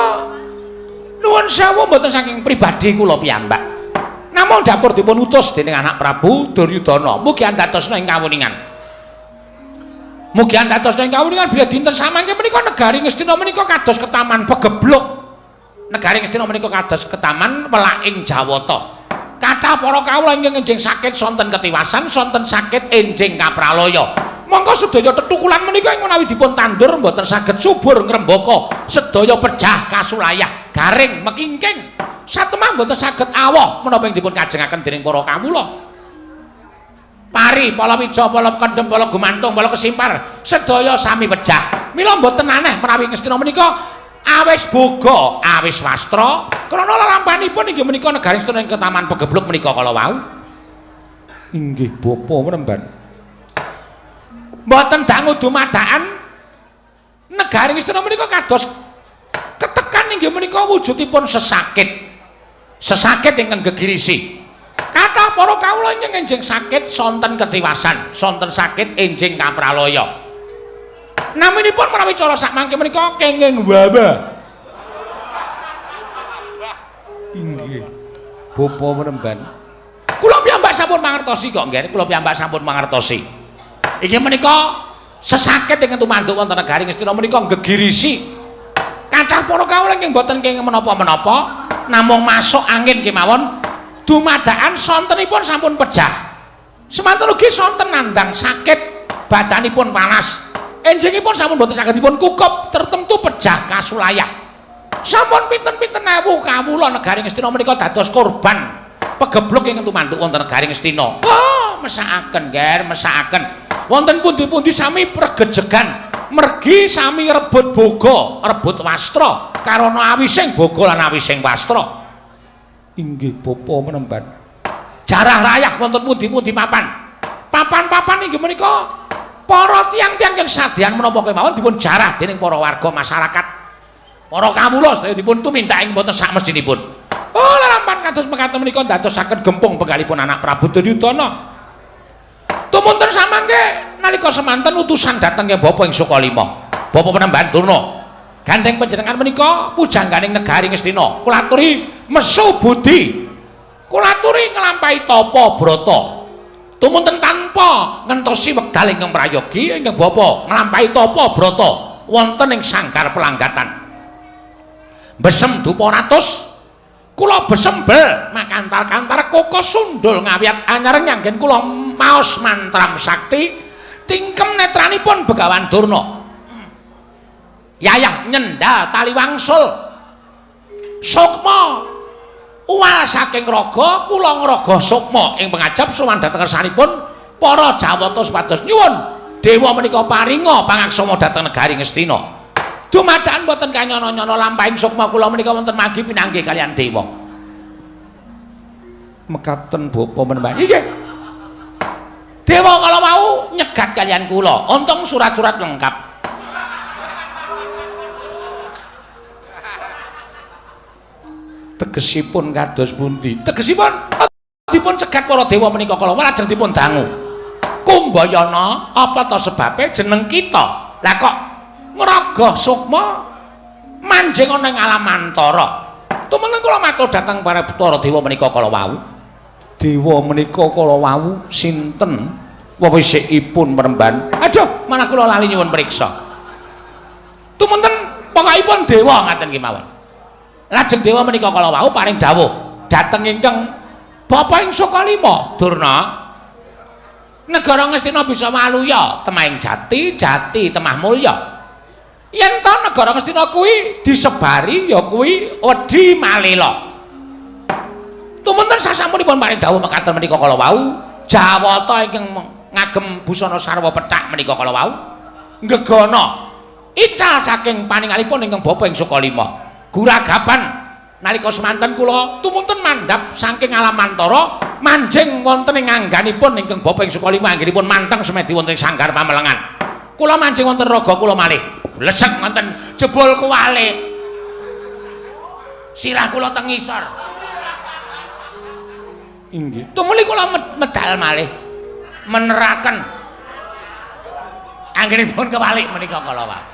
nuwun sewu mboten saking pribadi kula piyambak. Namung dapur dipun utus dening anak Prabu Duryudana. Mugi andhatosna ing kawuningan. Mugi andhatosna ing kawuningan bilih dinten samangke menika negari Ngastina menika kados ketaman pegebluk. Negari Ngastina menika kados ketaman welaking Jawata. Kathah para kawula ingkang enjing sakit sonten ketiwasan, sonten sakit enjing kapralaya. Mongko sedaya tetukulan menika ing menawi dipun tandur mboten saged subur ngrembaka, sedaya pejah kasulayah, garing mekingking. Satemah mboten saged awoh menapa ing dipun kajengaken dening para kawula. Pari, palawija, pala kendhem, pala gumantung, pala kesimpar, sedaya sami pejah. Mila mboten aneh menawi Ngastina menika awis boga, awis wastra, krana lelampanipun inggih menika negari Ngastina ing ketaman pegebluk menika kala wau. Inggih Bapa Penemban. Mboten dangu dumadaan negari Ngastina menika kados ketekan inggih menika wujudipun sesakit. Sesakit ingkang gegirisi. Kathah para kawula ingkang enjing sakit sonten ketiwasan, sonten sakit enjing kapralaya. Naminipun menawi cara sakmangke menika kenging wabah. Inggih. Bapa Penemban. Kula piyambak sampun mangertosi kok, nggih. Kula piyambak sampun mangertosi. Inggih menika sesakit ingkang tumanduk wonten negari Ngastina menika gegirisi. Kathah para kawula ingkang boten kenging menapa-menapa, namung masuk angin kemawon dumadaan sontenipun sampun pejah. Semanten ugi sonten nandhang sakit, badanipun panas. Enjingipun sampun boten saged dipun kukup, tertentu pejah kasulayah. Sampun pinten-pinten ewu kawula negari Ngastina menika dados korban pegebluk ingkang tumanduk wonten negari Ngastina. Oh, mesakaken, Ger, mesakaken. Wonten pundi-pundi sami pregejegan, mergi sami rebut boga, rebut wastra, karana awising boga lan awising wastra. Inggih Bapa Penemban. Jarah rayah wonten pundi-pundi papan. Papan-papan inggih menika para tiyang-tiyang kang sadean menapa kemawon dipun jarah dening para warga masyarakat. Para kawula sedaya dipun tumindak ing wonten sakmestinipun. Oh, lelampahan kados mekaten menika ndadosaken gempung penggalipun anak Prabu Duryudana. Tumunten samangke nalika semanten utusan dhateng ke Bapa ing Sukalima. Bapa Penemban Durna. Gandeng panjenengan menika pujangganing negari Ngastina. Kula aturi mesu budi. Kula aturi nglampahi tapa brata. Tumunten tanpa ngentosi wekdal ingkang prayogi ingkang Bapa nglampahi tapa brata wonten ing sanggar pelanggatan. Besem dupa ratus kula besembel makantar-kantar koko sundul ngawiyat anyar nyanggen kula maos mantram sakti tingkem netranipun Begawan Durna. Yayah nyendal tali wangsul sukma uwal saking raga kula ngraga sukma ing pangajap sowan dhateng kersanipun para Jawata supados nyuwun dewa menika paringa pangaksama dhateng negari Ngastina. Dumadakan boten kanyono-nyono lampahing sukma kula menika wonten manggi pinanggih kaliyan dewa. Mekaten Bapa Penemban. Inggih. Dewa kala wau nyegat kaliyan kula, untung surat-surat lengkap. Tegesipun kados pundi? Tegesipun dipun cegat para dewa menika kala wau lajeng dipun dangu. Kumbayana, apa ta sebabe jeneng kita? Lah kok ngraga sukma manjing ana ing alam antara. Tumunten kula matur dhateng para dewa menika kala wau. Dewa menika kala wau sinten wewisikipun Penemban? Aduh, malah kula lali nyuwun priksa. Tumunten pokokipun dewa ngaten kemawon. Lajeng dewa menika kala wau paring dawuh dhateng ingkang Bapa ing Sukalima, Durna. Negara Ngastina bisa waluya temahing jati, jati temah mulya. Yen ta negara Ngastina kuwi disebari ya kuwi wedi malela. Tumunten sasampunipun paring dawuh mekaten menika kala wau, Jawata ingkang ngagem busana sarwa pethak menika kala wau nggegana ical saking paningalipun ingkang Bapa ing Sukalima. Guragapan nalika semanten kula tumunten mandhap saking alam antara manjing wonten ing angganipun ingkang Bapa ing Sukalima anggenipun manteng semedi wonten ing sanggar pamelengan. Kula manjing wonten raga kula malih. Blesek wonten jebul kuwalik. Sirah kula teng ngisor. Inggih. Tumuli kula medal malih meneraken anggenipun kewalik menika kala wau.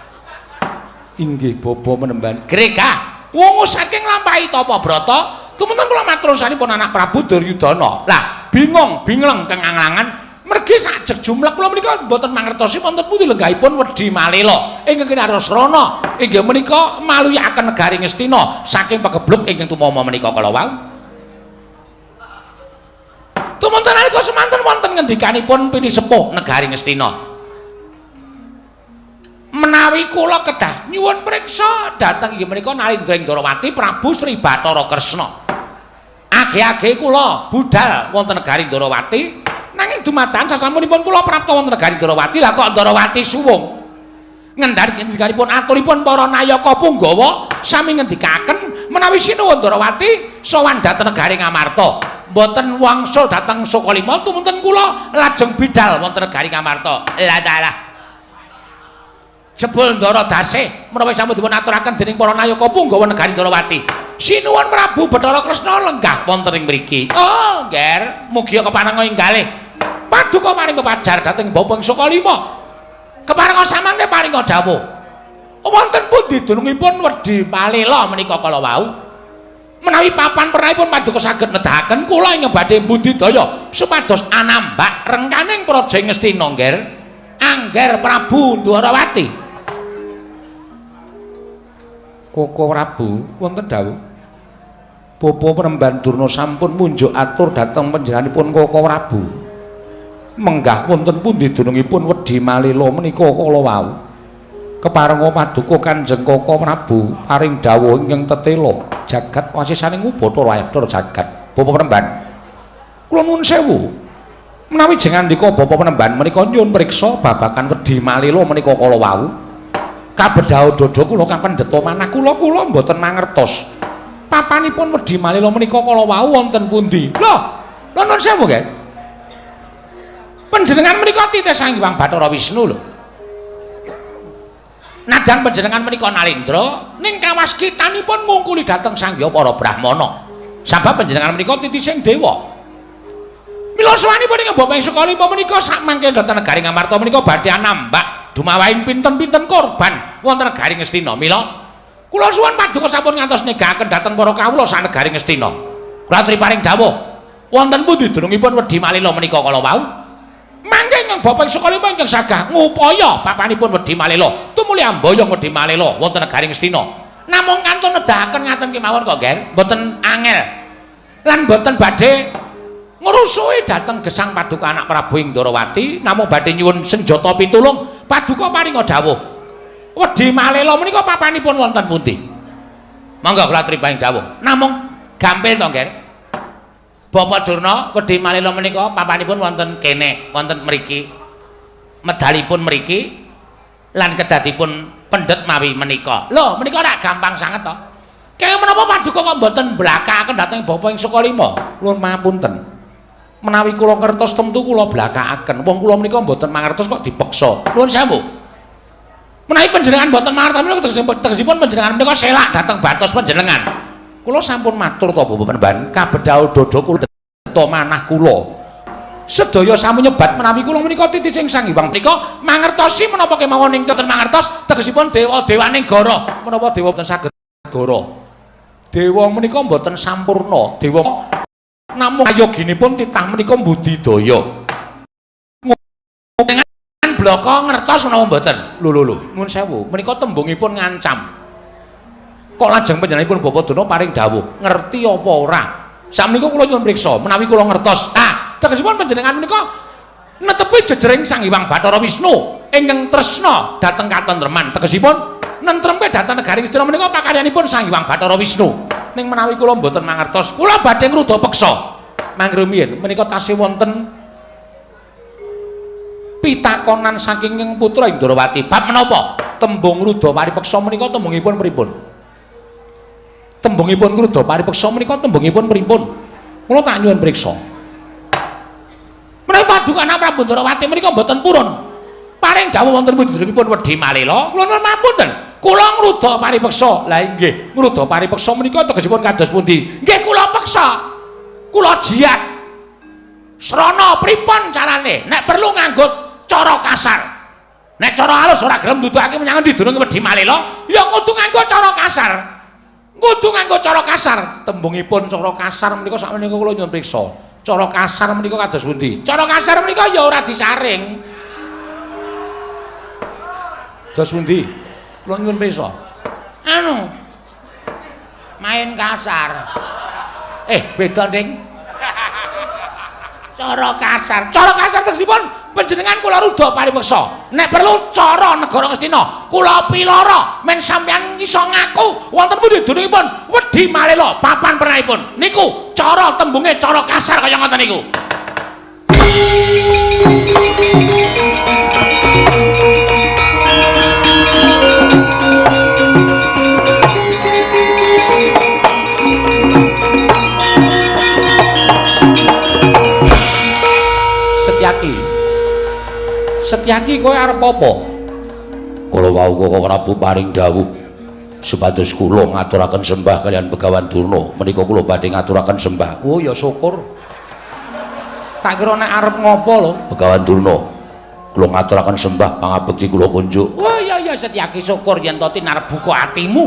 Inggih Bapa Penemban. Gregah wungu saking nglampahi tapa brata tumunten kula matur sanipun anak Prabu Duryudana. Lah bingung bingleng kenganglangan mergi sajeg jumlah kula menika mboten mangertosi wonten pundi lenggahipun Wedi Malela ingkang kinarasrana inggih menika maluyakaken negari Ngastina saking pegebluk ingkang tumama menika kala wau. Tumunten nalika semanten wonten ngendikanipun pinisepuh negari Ngastina. Menawi kula kedah nyuwun priksa dhateng inggih menika Nalendra Ndrawati Prabu Sri Bathara Kresna. Age-age kula budal wonten negari Ndrawati nanging dumadakan sasampunipun kula prapta wonten negari Ndrawati lah kok Ndrawati suwung. Ngendar ngendikanipun aturipun para nayaka punggawa sami ngendikaken menawi sinuwun Ndrawati sowan dhateng negari Ngamarta. Mboten wangsul dhateng Sukalima tumunten kula lajeng bidal wonten negari Ngamarta. Lah dalah. Jebul Ndara Dasih menawi sampun dipun aturaken dening para nayaka punggawa negari Ndrawati. Sinuwun Prabu Bathara Kresna lenggah wonten ing mriki. Oh, Ngger, mugi keparenga ing galih. Paduka paring pepajar dhateng Bapa ing Sukalima. Keparenga samangke paringa dawuh. Wonten pundi dunungipun Wedi Malela menika kala wau? Menawi papan pernahipun paduka saged nedahaken kula ing badhe budidaya supados anambak rengkaning praja Ngastina, Ngger. Angger Prabu Ndwarawati. Koko Prabu wonten dawuh. Bapa Penemban Durna sampun munjuk atur dhateng panjenenganipun Koko Prabu. Menggah wonten pundi dunungipun Wedi Malela menika kala wau. Keparenga paduka Kanjeng Koko Prabu paring dawuh ingkang tetela jagat wasisaning Bathara Bathara jagat. Bapa Penemban, kula nuwun sewu. Menawi jengandika Bapa Penemban menika nyuwun priksa babagan Wedi Malela menika kala wau. Kabedhao dada kula kapendheta manah kula kula mboten mangertos. Papanipun Wedi Malela menika kala wau wonten pundi? Lho, lho Namung nuwun sewu nggih. Panjenengan menika titih Sang Hyang Bathara Wisnu lho. Nadyan panjenengan menika Nalendra ning kawaskitanipun ngungkuli dhateng Sang Hyang para Brahmana. Sabab panjenengan menika titising dewa. Mila sawanipun ing Bapak Sukalima menika sakmangke dhateng negari Ngamarta menika badhe anambak dumawahing pinten-pinten korban wonten negari Ngastina. Mila kula suwun paduka sampun ngantos negaken dhateng para kawula sak negari Ngastina. Kula aturi paring dawuh wonten pundi dunungipun Wedhi Malela menika kala wau? Mangke ingkang Bapak Sukalima ingkang sagah ngupaya papanipun Wedhi Malela tumuli amboyong Wedhi Malela wonten negari Ngastina. Namung kantun nedahaken ngaten kemawon kok, Ger, mboten angel. Lan mboten badhe ngrusuhi dhateng gesang paduka anak Prabu ing Ndorowati, namung badhe nyuwun senjata pitulung paduka paringa dawuh. Wedhi Malela menika papanipun wonten pundi? Monggo kula aturi paring dawuh. Namung gampil to, Ger. Bapak Durna, Wedhi Malela menika papanipun wonten kene, wonten mriki. Medalipun mriki lan kedadipun pendhet mawi menika. Lho, menika ora gampang sanget to. Kaya menapa paduka kok mboten mblakaken dhateng Bapak ing Sukalima? Nuwun pangapunten. Menawi kula ngertos tentu kula blakaken. Wong kula menika mboten mangertos kok dipeksa. Nuwun sewu. Menawi panjenengan mboten mangertos menika tegesipun panjenengan menika selak dhateng batos panjenengan. Kula sampun matur to Bapak Penemban, kabedhao dada kula deta manah kula. Sedaya sampun nyebat menawi kula menika titising Sang Hyang menika mangertosi menapa kemawon ing boten mangertos tegesipun dewa-dewaning gara. Menapa dewa boten saged gara? Dewa menika mboten sampurna. Dewa namung ayoginipun titah menika budidaya. Dengan blaka ngertos menapa mboten? Lho lho lho, nuwun sewu, menika tembungipun ngancam. Kok lajeng panjenenganipun Bapak Durna paring dawuh, ngerti apa ora? Sakmenika kula nyuwun priksa, menawi kula ngertos. Ah, tegesipun panjenengan menika netepi jejering Sang Hyang Bathara Wisnu ingkang tresna dhateng katentreman. Tegesipun nentremke dhateng negari Ngastina menika pakaryanipun Sang Hyang Bathara Wisnu. Ning menawi kula mboten mangertos, kula badhe ngruda peksa. Mangrumiyin menika tasih wonten pitakonan saking ing putra Indrawati. Bab menapa? Tembung ngruda paripeksa menika tembungipun pripun? Tembungipun ngruda paripeksa menika tembungipun pripun? Kula tak nyuwun priksa. Menawi paduka Prabu Ndrawati menika mboten purun. Paring dawuh wonten pundhutipun Wedhi Malela, kula nuwun mapunten. Kula ngruda paripeksa. Lah inggih, ngruda paripeksa menika tegesipun kados pundi? Nggih kula peksa. Kula jiat. Srana pripun carane? Nek perlu nganggo cara kasar. Nek cara halus ora gelem duduhake menyang endi dununge Wedhi Malela, ya kudu nganggo cara kasar. Kudu nganggo cara kasar. Tembungipun cara kasar menika sakmenika kula nyuwun priksa. Cara kasar menika kados pundi? Cara kasar menika ya ora disaring. Dos pundi? Kula nyuwun priksa. Anu. Main kasar. Beda, Ding. Cara kasar. Cara kasar tegesipun panjenengan kula rudha paripeksa. Nek perlu cara negara Ngastina, kula pilara men sampeyan iso ngaku wonten pundi dunungipun Wedhi Malela papan pernahipun. Niku cara tembunge cara kasar kaya ngoten niku. Setyaki. Setyaki kowe arep apa? Kala wau Koko Prabu paring dawuh supados kula ngaturaken sembah kaliyan Begawan Durna. Menika kula badhe ngaturaken sembah. Oh ya syukur. Tak kira nek arep ngopo lho Begawan Durna. Kula ngaturaken sembah pangabekti kula kunjuk. Oh iya iya Setyaki syukur yen to tinarep buka atimu.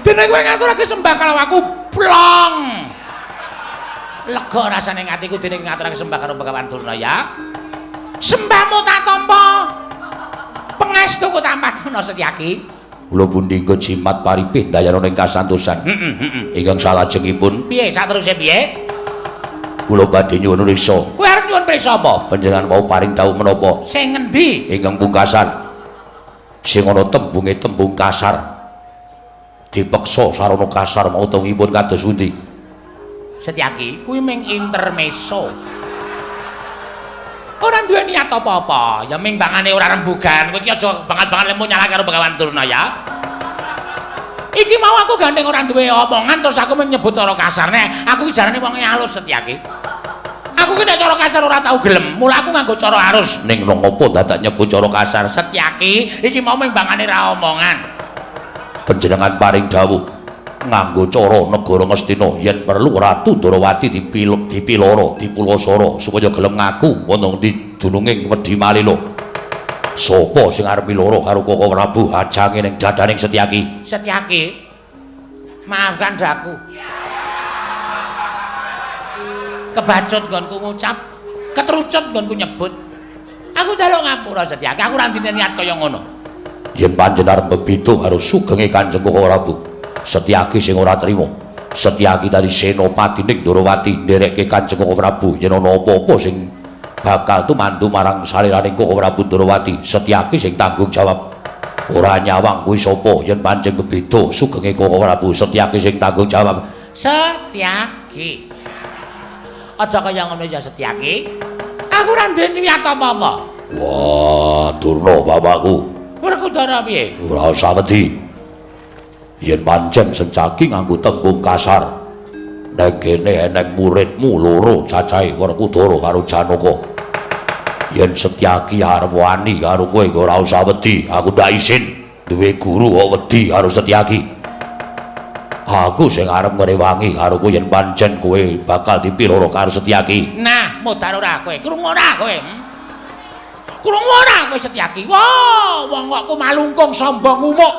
Dene kowe ngaturake sembah karo aku plong. Lega rasane atiku dene ngaturake sembah karo Begawan Durna ya. Sembahmu tak tampa. Pangestuku tambah ana Setyaki. Kula pundi engko jimat paripih ndayana ing kasantosan. Heeh. Ingkang salajengipun piye sateruse piye? Kula badhe nyuwun priksa. Kowe arep nyuwun priksa apa? Panjenengan wau paring dawuh menapa? Sing ngendi? Ingkang pungkasan. Sing ana tembunge tembung kasar. Dipeksa sarana kasar mau tungipun kados pundi? Setyaki, kuwi ming intermezzo. Ora duwe niat apa-apa, ya ming bangane ora rembugan. Kowe iki aja banget-banget lemu nyalahke karo Begawan Durna ya. Iki mau aku gandeng ora duwe omongan terus aku menyebut cara kasar. Nek aku iki jarane wong halus Setyaki. Aku ki nek cara kasar ora tau gelem. Mula aku nganggo cara halus. Ning nang opo dadak nyebut cara kasar? Setyaki iki mau mimbangane ra omongan. Panjenengan paring dawuh nganggo cara negara Ngastina yen perlu Ratu Ndorowati dipiloro, dipulasara supaya gelem ngaku wonten di dununging Wedhi Malila. Sopo sing arep miloro karo Koko Prabu ajange ning dadaning Setyaki? Setyaki, maafkan daku. Kebacut nggonku ngucap, ketrucut nggonku nyebut. Aku njaluk ngapura Setyaki, aku ora ndine niat kaya ngono. Yen panjenengan arep bebeda karo sugenge Kanjeng Koko Prabu, Setyaki sing ora trima. Setyaki dadi senopati ning Ndorowati nderekke Kanjeng Koko Prabu yen ana apa-apa sing bakal tumandu marang saliraning Koko Prabu Ndorowati, Setyaki sing tanggung jawab. Ora nyawang kuwi sapa yen pancen bebeda sugenge Koko Prabu, Setyaki sing tanggung jawab. Setyaki, aja kaya ngono ya Setyaki. Aku ora duwe niat apa-apa. Wah, Durna bapakku. Werkudara piye? Ora usah wedi. Yen pancen Setyaki nganggo tembung kasar, neng kene eneng muridmu loro cacahe Werkudara karo Janaka. Yen Setyaki arep wani karo kowe ora usah wedi, aku ndak isin duwe guru kok wedi karo Setyaki. Aku sing arep ngrewangi karo kowe yen pancen kowe bakal dipiloro karo Setyaki. Nah, modar ora kowe, krungu ora kowe? Krungu ora kowe Setyaki? Wah, wong kok kumalungkung sombong umuk.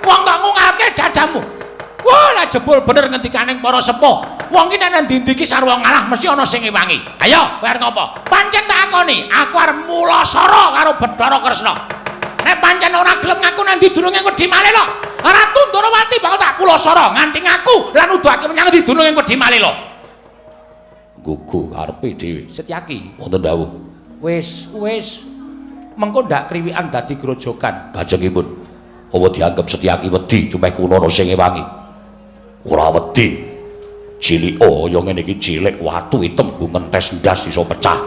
Wong kok ngungalke dadamu. Wah, lah jebul bener ngendikaning para sepuh. Wong ki nek nang ndi-ndi ki sarwa ngalah mesti ana sing ngewangi. Ayo, kowe arep ngopo? Pancen tak akoni, aku arep mulasara karo Bathara Kresna. Nek pancen ora gelem ngaku nang ndi dununge Wedhi Malila, Ratu Ndorowati bakal tak pulasara nganti ngaku lan nuduhake menyang ndi dununge Wedhi Malila. Gugu karepe dhewe. Setyaki, wonten dawuh. Wis, wis. Mengko ndak kriwikan dadi grojogan. Kajengipun. Apa dianggep Setyaki wedi tumeh kunono sing ngewangi? Ora wedi. Cilik kaya ngene iki cilik watu item nggo ngentes ndas iso pecah.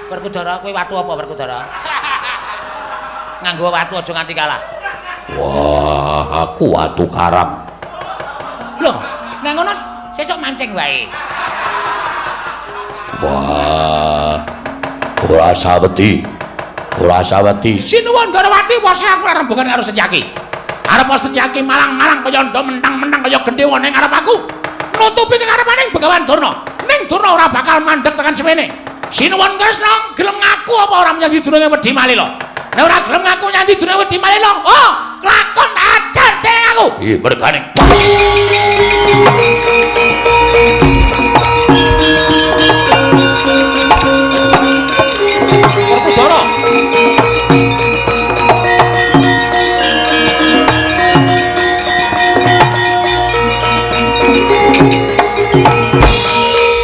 Werkudara kowe watu apa Werkudara? Nganggo watu aja nganti kalah. Wah, aku watu karang. Loh, nang ngono sesuk mancing wae. Wah. Ora usah wedi. Ora usah wedi. Sinuwun Ndorowati wose aku ora rembugan karo Setyaki. Arep Setyaki malang-malang kaya ndha mentang-mentang kaya gendhewa ning ngarep aku. Nutupi kengarepaning Begawan Durna. Ning Durna ora bakal mandeg tekan semene. Sinuwun Kresna gelem ngaku apa ora menyang dununge Wedhi Malila? Nek ora gelem ngaku nyang dununge Wedhi Malila, oh, kelakon ajar dening aku. Ih, mergane. Werkudara.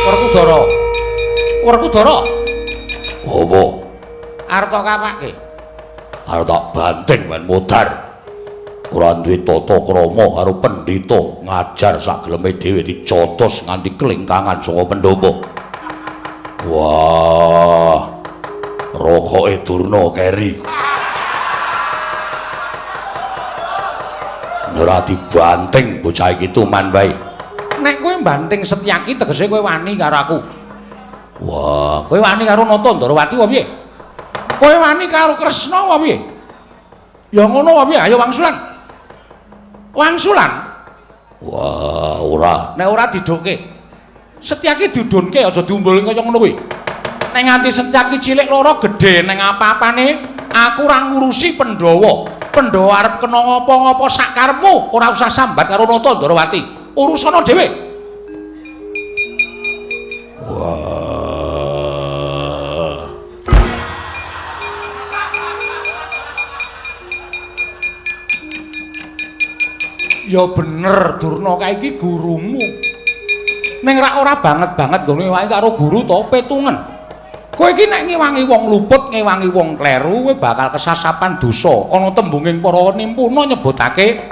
Werkudara. Werkudara. Apa? Arep tak kapake? Arep tak banting men modar. Ora duwe tata krama karo pendhita ngajar sak geleme dhewe dicotos nganti kelingkangan saka pendopo. Wah. Rokoke Durna keri. Ora dibanting bocah iki tuman wae. Nek kowe mbanting Setyaki tegese kowe wani karo aku. Wah, kowe wani karo Nata Ndorowati apa piye? Kowe wani karo Kresna apa piye? Ya ngono apa piye? Ayo wangsulan. Wangsulan. Wah, ora. Nek ora didokke. Setyaki didunke aja diumbulke kaya ngono kuwi. Nek nganti Setyaki cilik loro gedhe ning apa-apane, aku ora ngurusi Pandhawa. Pandhawa arep kena ngapa-ngapa sak karepmu, ora usah sambat karo Nata Ndorowati. Urusana dhewe. Wah. Ya bener Durna kae iki gurumu. Ning rak ora banget-banget nggone wae karo guru to petungen. Kowe iki nek ngewangi wong luput, ngewangi wong kleru, kowe bakal kesasapan dosa. Ana tembunging para nimpuna nyebutake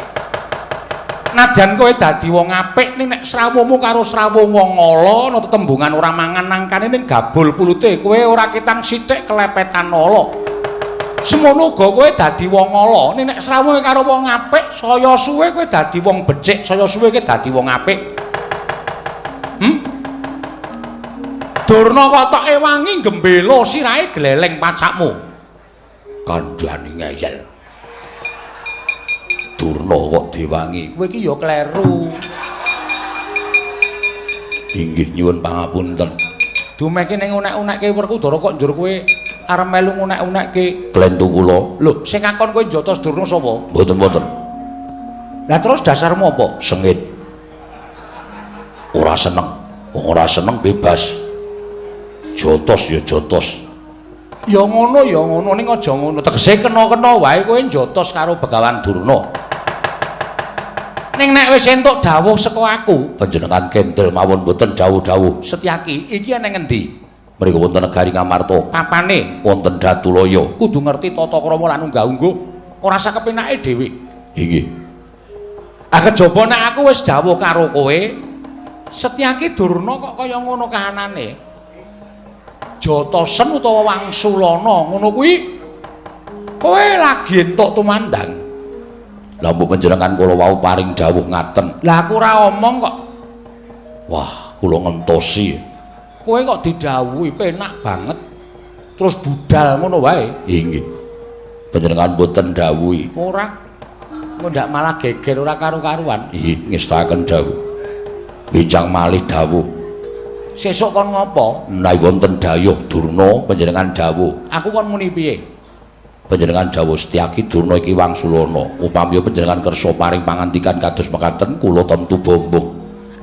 Najan kowe dadi wong apik ning nek srawuhmu karo srawuh wong ala ana tetembungan ora mangan nangkane ning gabul pulute kowe ora ketang sithik kelepetan ala. Semono uga kowe dadi wong ala, nek srawuhe karo wong apik, saya suwe kowe dadi wong becik, saya suwe kowe dadi wong apik. Durna kotoke wangi gembela sirahe gleleng pacakmu. Kandhane ngeyel. Durna kok diwangi. Kowe iki ya kleru. Inggih nyuwun pangapunten. Dumehke ning unek-unekke Werkudara kok njur kowe arep melu ngunek-unekke klentu kula. Lho, sing ngakon kowe njotos Durna sapa? Mboten-mboten. Lah terus dasarmu apa? Sengit. Ora seneng. Wong ora seneng bebas. Jotos ya jotos. Ya ngono ya ngono ning aja ngono. Tegese kena-kena wae kowe njotos karo Begawan Durna. Ning nek wis entuk dawuh saka aku, panjenengan kendel mawon mboten dawuh-dawuh. Setyaki, iki ana ngendi? Mriku wonten negari Ngamarta. Papane wonten Datulaya. Kudu ngerti tata krama lan unggah-ungguh, ora sakepenake dhewe. Inggih. Ah kejaba nek aku wis dawuh karo kowe, Setyaki Durna kok kaya ngono kahanane. Jotosen utawa wangsulana ngono kuwi kowe lagi entuk tumandang. Lah mbok panjenengan kula wau paring dawuh ngaten. Lah aku ora omong kok. Wah, kula ngentosi. Kowe kok didhawuhi penak banget. Terus budal ngono wae. Inggih. Panjenengan mboten dawuhi. Ora. Engko ndak malah geger ora karu-karuan. Inggih, ngestakaken dawuh. Bincang malih dawuh. Sesuk kon ngopo? Menawi wonten dayuh Durna panjenengan dawuh. Aku kon muni piye? Panjenengan dawuh Setyaki Durna iki wangsulana. Upami panjenengan kersa paring pangandikan kados mekaten kula tentu bombong.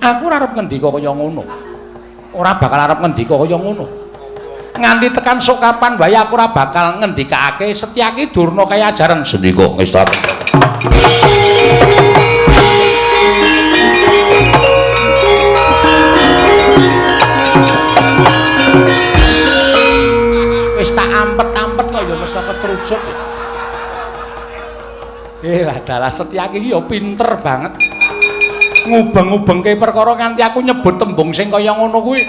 Aku ora arep ngendika kaya ngono. Ora bakal arep ngendika kaya ngono. Nganti tekan sok kapan wae aku ora bakal ngendikake Setyaki Durna kaya ajaran sendika ngestakaken. Wis tak ampet-ampet kok ya mesa ketrucut. Lah dalah Setyaki iki ya pinter banget. Ngubeng-ubengke perkara nganti aku nyebut tembung sing kaya ngono kuwi.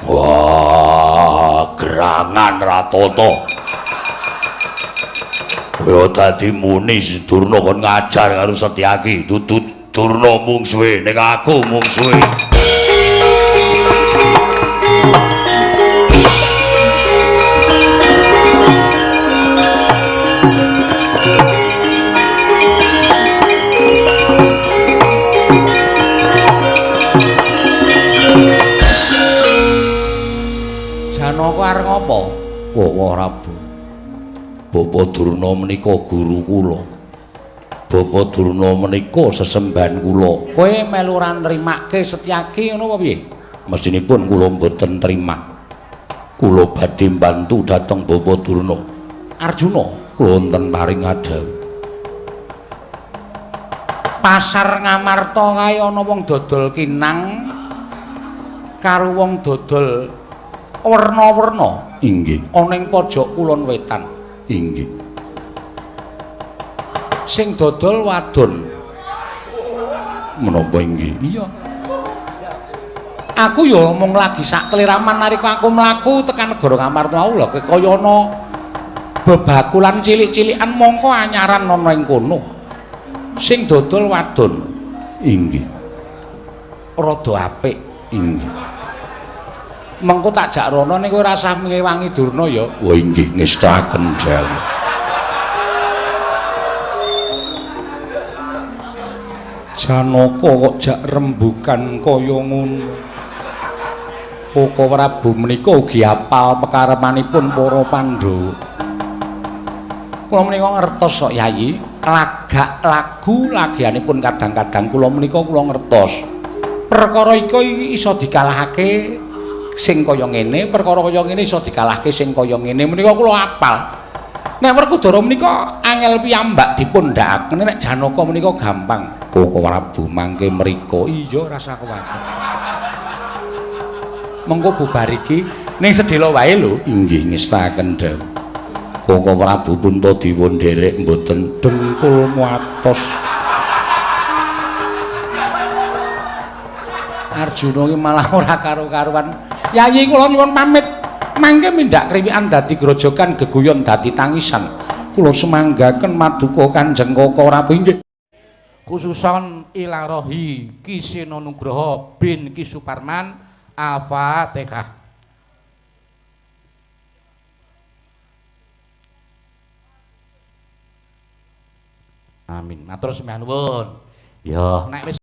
Wah, gerangan Ratata. Kowe dadi muni Durna kon ngajar karo Setyaki, dudu Durna mungsuhe ning aku mungsuhe. Janaka arep ngopo? Bapak Prabu. Bapak Durna menika guru kula. Bapak Durna menika sesembahan kula. Kowe melu ora nrimake Setyaki ngono apa piye? Mestinipun kula mboten trima. Kula badhe mbantu dhateng Bapak Durna. Arjuna, kula wonten paring adhawuh. Pasar Ngamarta kae ana wong dodol kinang karo wong dodol werna-werna. Inggih. Ana ing pojok kulon wetan. Inggih. Sing dodol wadon. Menapa inggih? Iya. Aku ya mung lagi sak kliraman nalika aku mlaku tekan negara Ngamarta mau lho kaya ana bebakulan cilik-cilikan mongko anyaran ana ing kono. Sing dodol wadon. Inggih. Rada apik. Inggih. Mengko tak jak rono niku ora usah ngewangi Durna ya. Wah inggih ngestakaken dawuh. Janaka kok jak rembukan kaya ngono. Koko Prabu menika ugi apal pekarepanipun para Pandhawa. Kula menika ngertos kok Yayi, lagak lagu lagianipun kadang-kadang kula menika kula ngertos. Perkara iki iso dikalahake sing kaya ngene, perkara kaya ngene iso dikalahke sing kaya ngene. Menika kula apal. Nek Werkudara menika angel piyambak dipundhakaken, nek Janaka menika gampang. Koko Prabu mangke mriko. Iya, rasa kuwatir. Mengko bubar iki ning sedhela wae lho. Inggih ngestakaken dawuh. Koko Prabu Puntadewa nderek mboten dengkul muatos. Arjuna iki malah ora karo-karuan. Yayi kula nyuwun pamit. Mangke mindhak kriwikan dadi grojogan geguyon dadi tangisan. Kula sumanggaken maduka Kanjeng Koko Prabu inggih. Khususon ilarohi Ki Seno Nugroho bin Ki Suparman. Al-Fatihah. Amin. Matur sembah nuwun. Ya, nek wis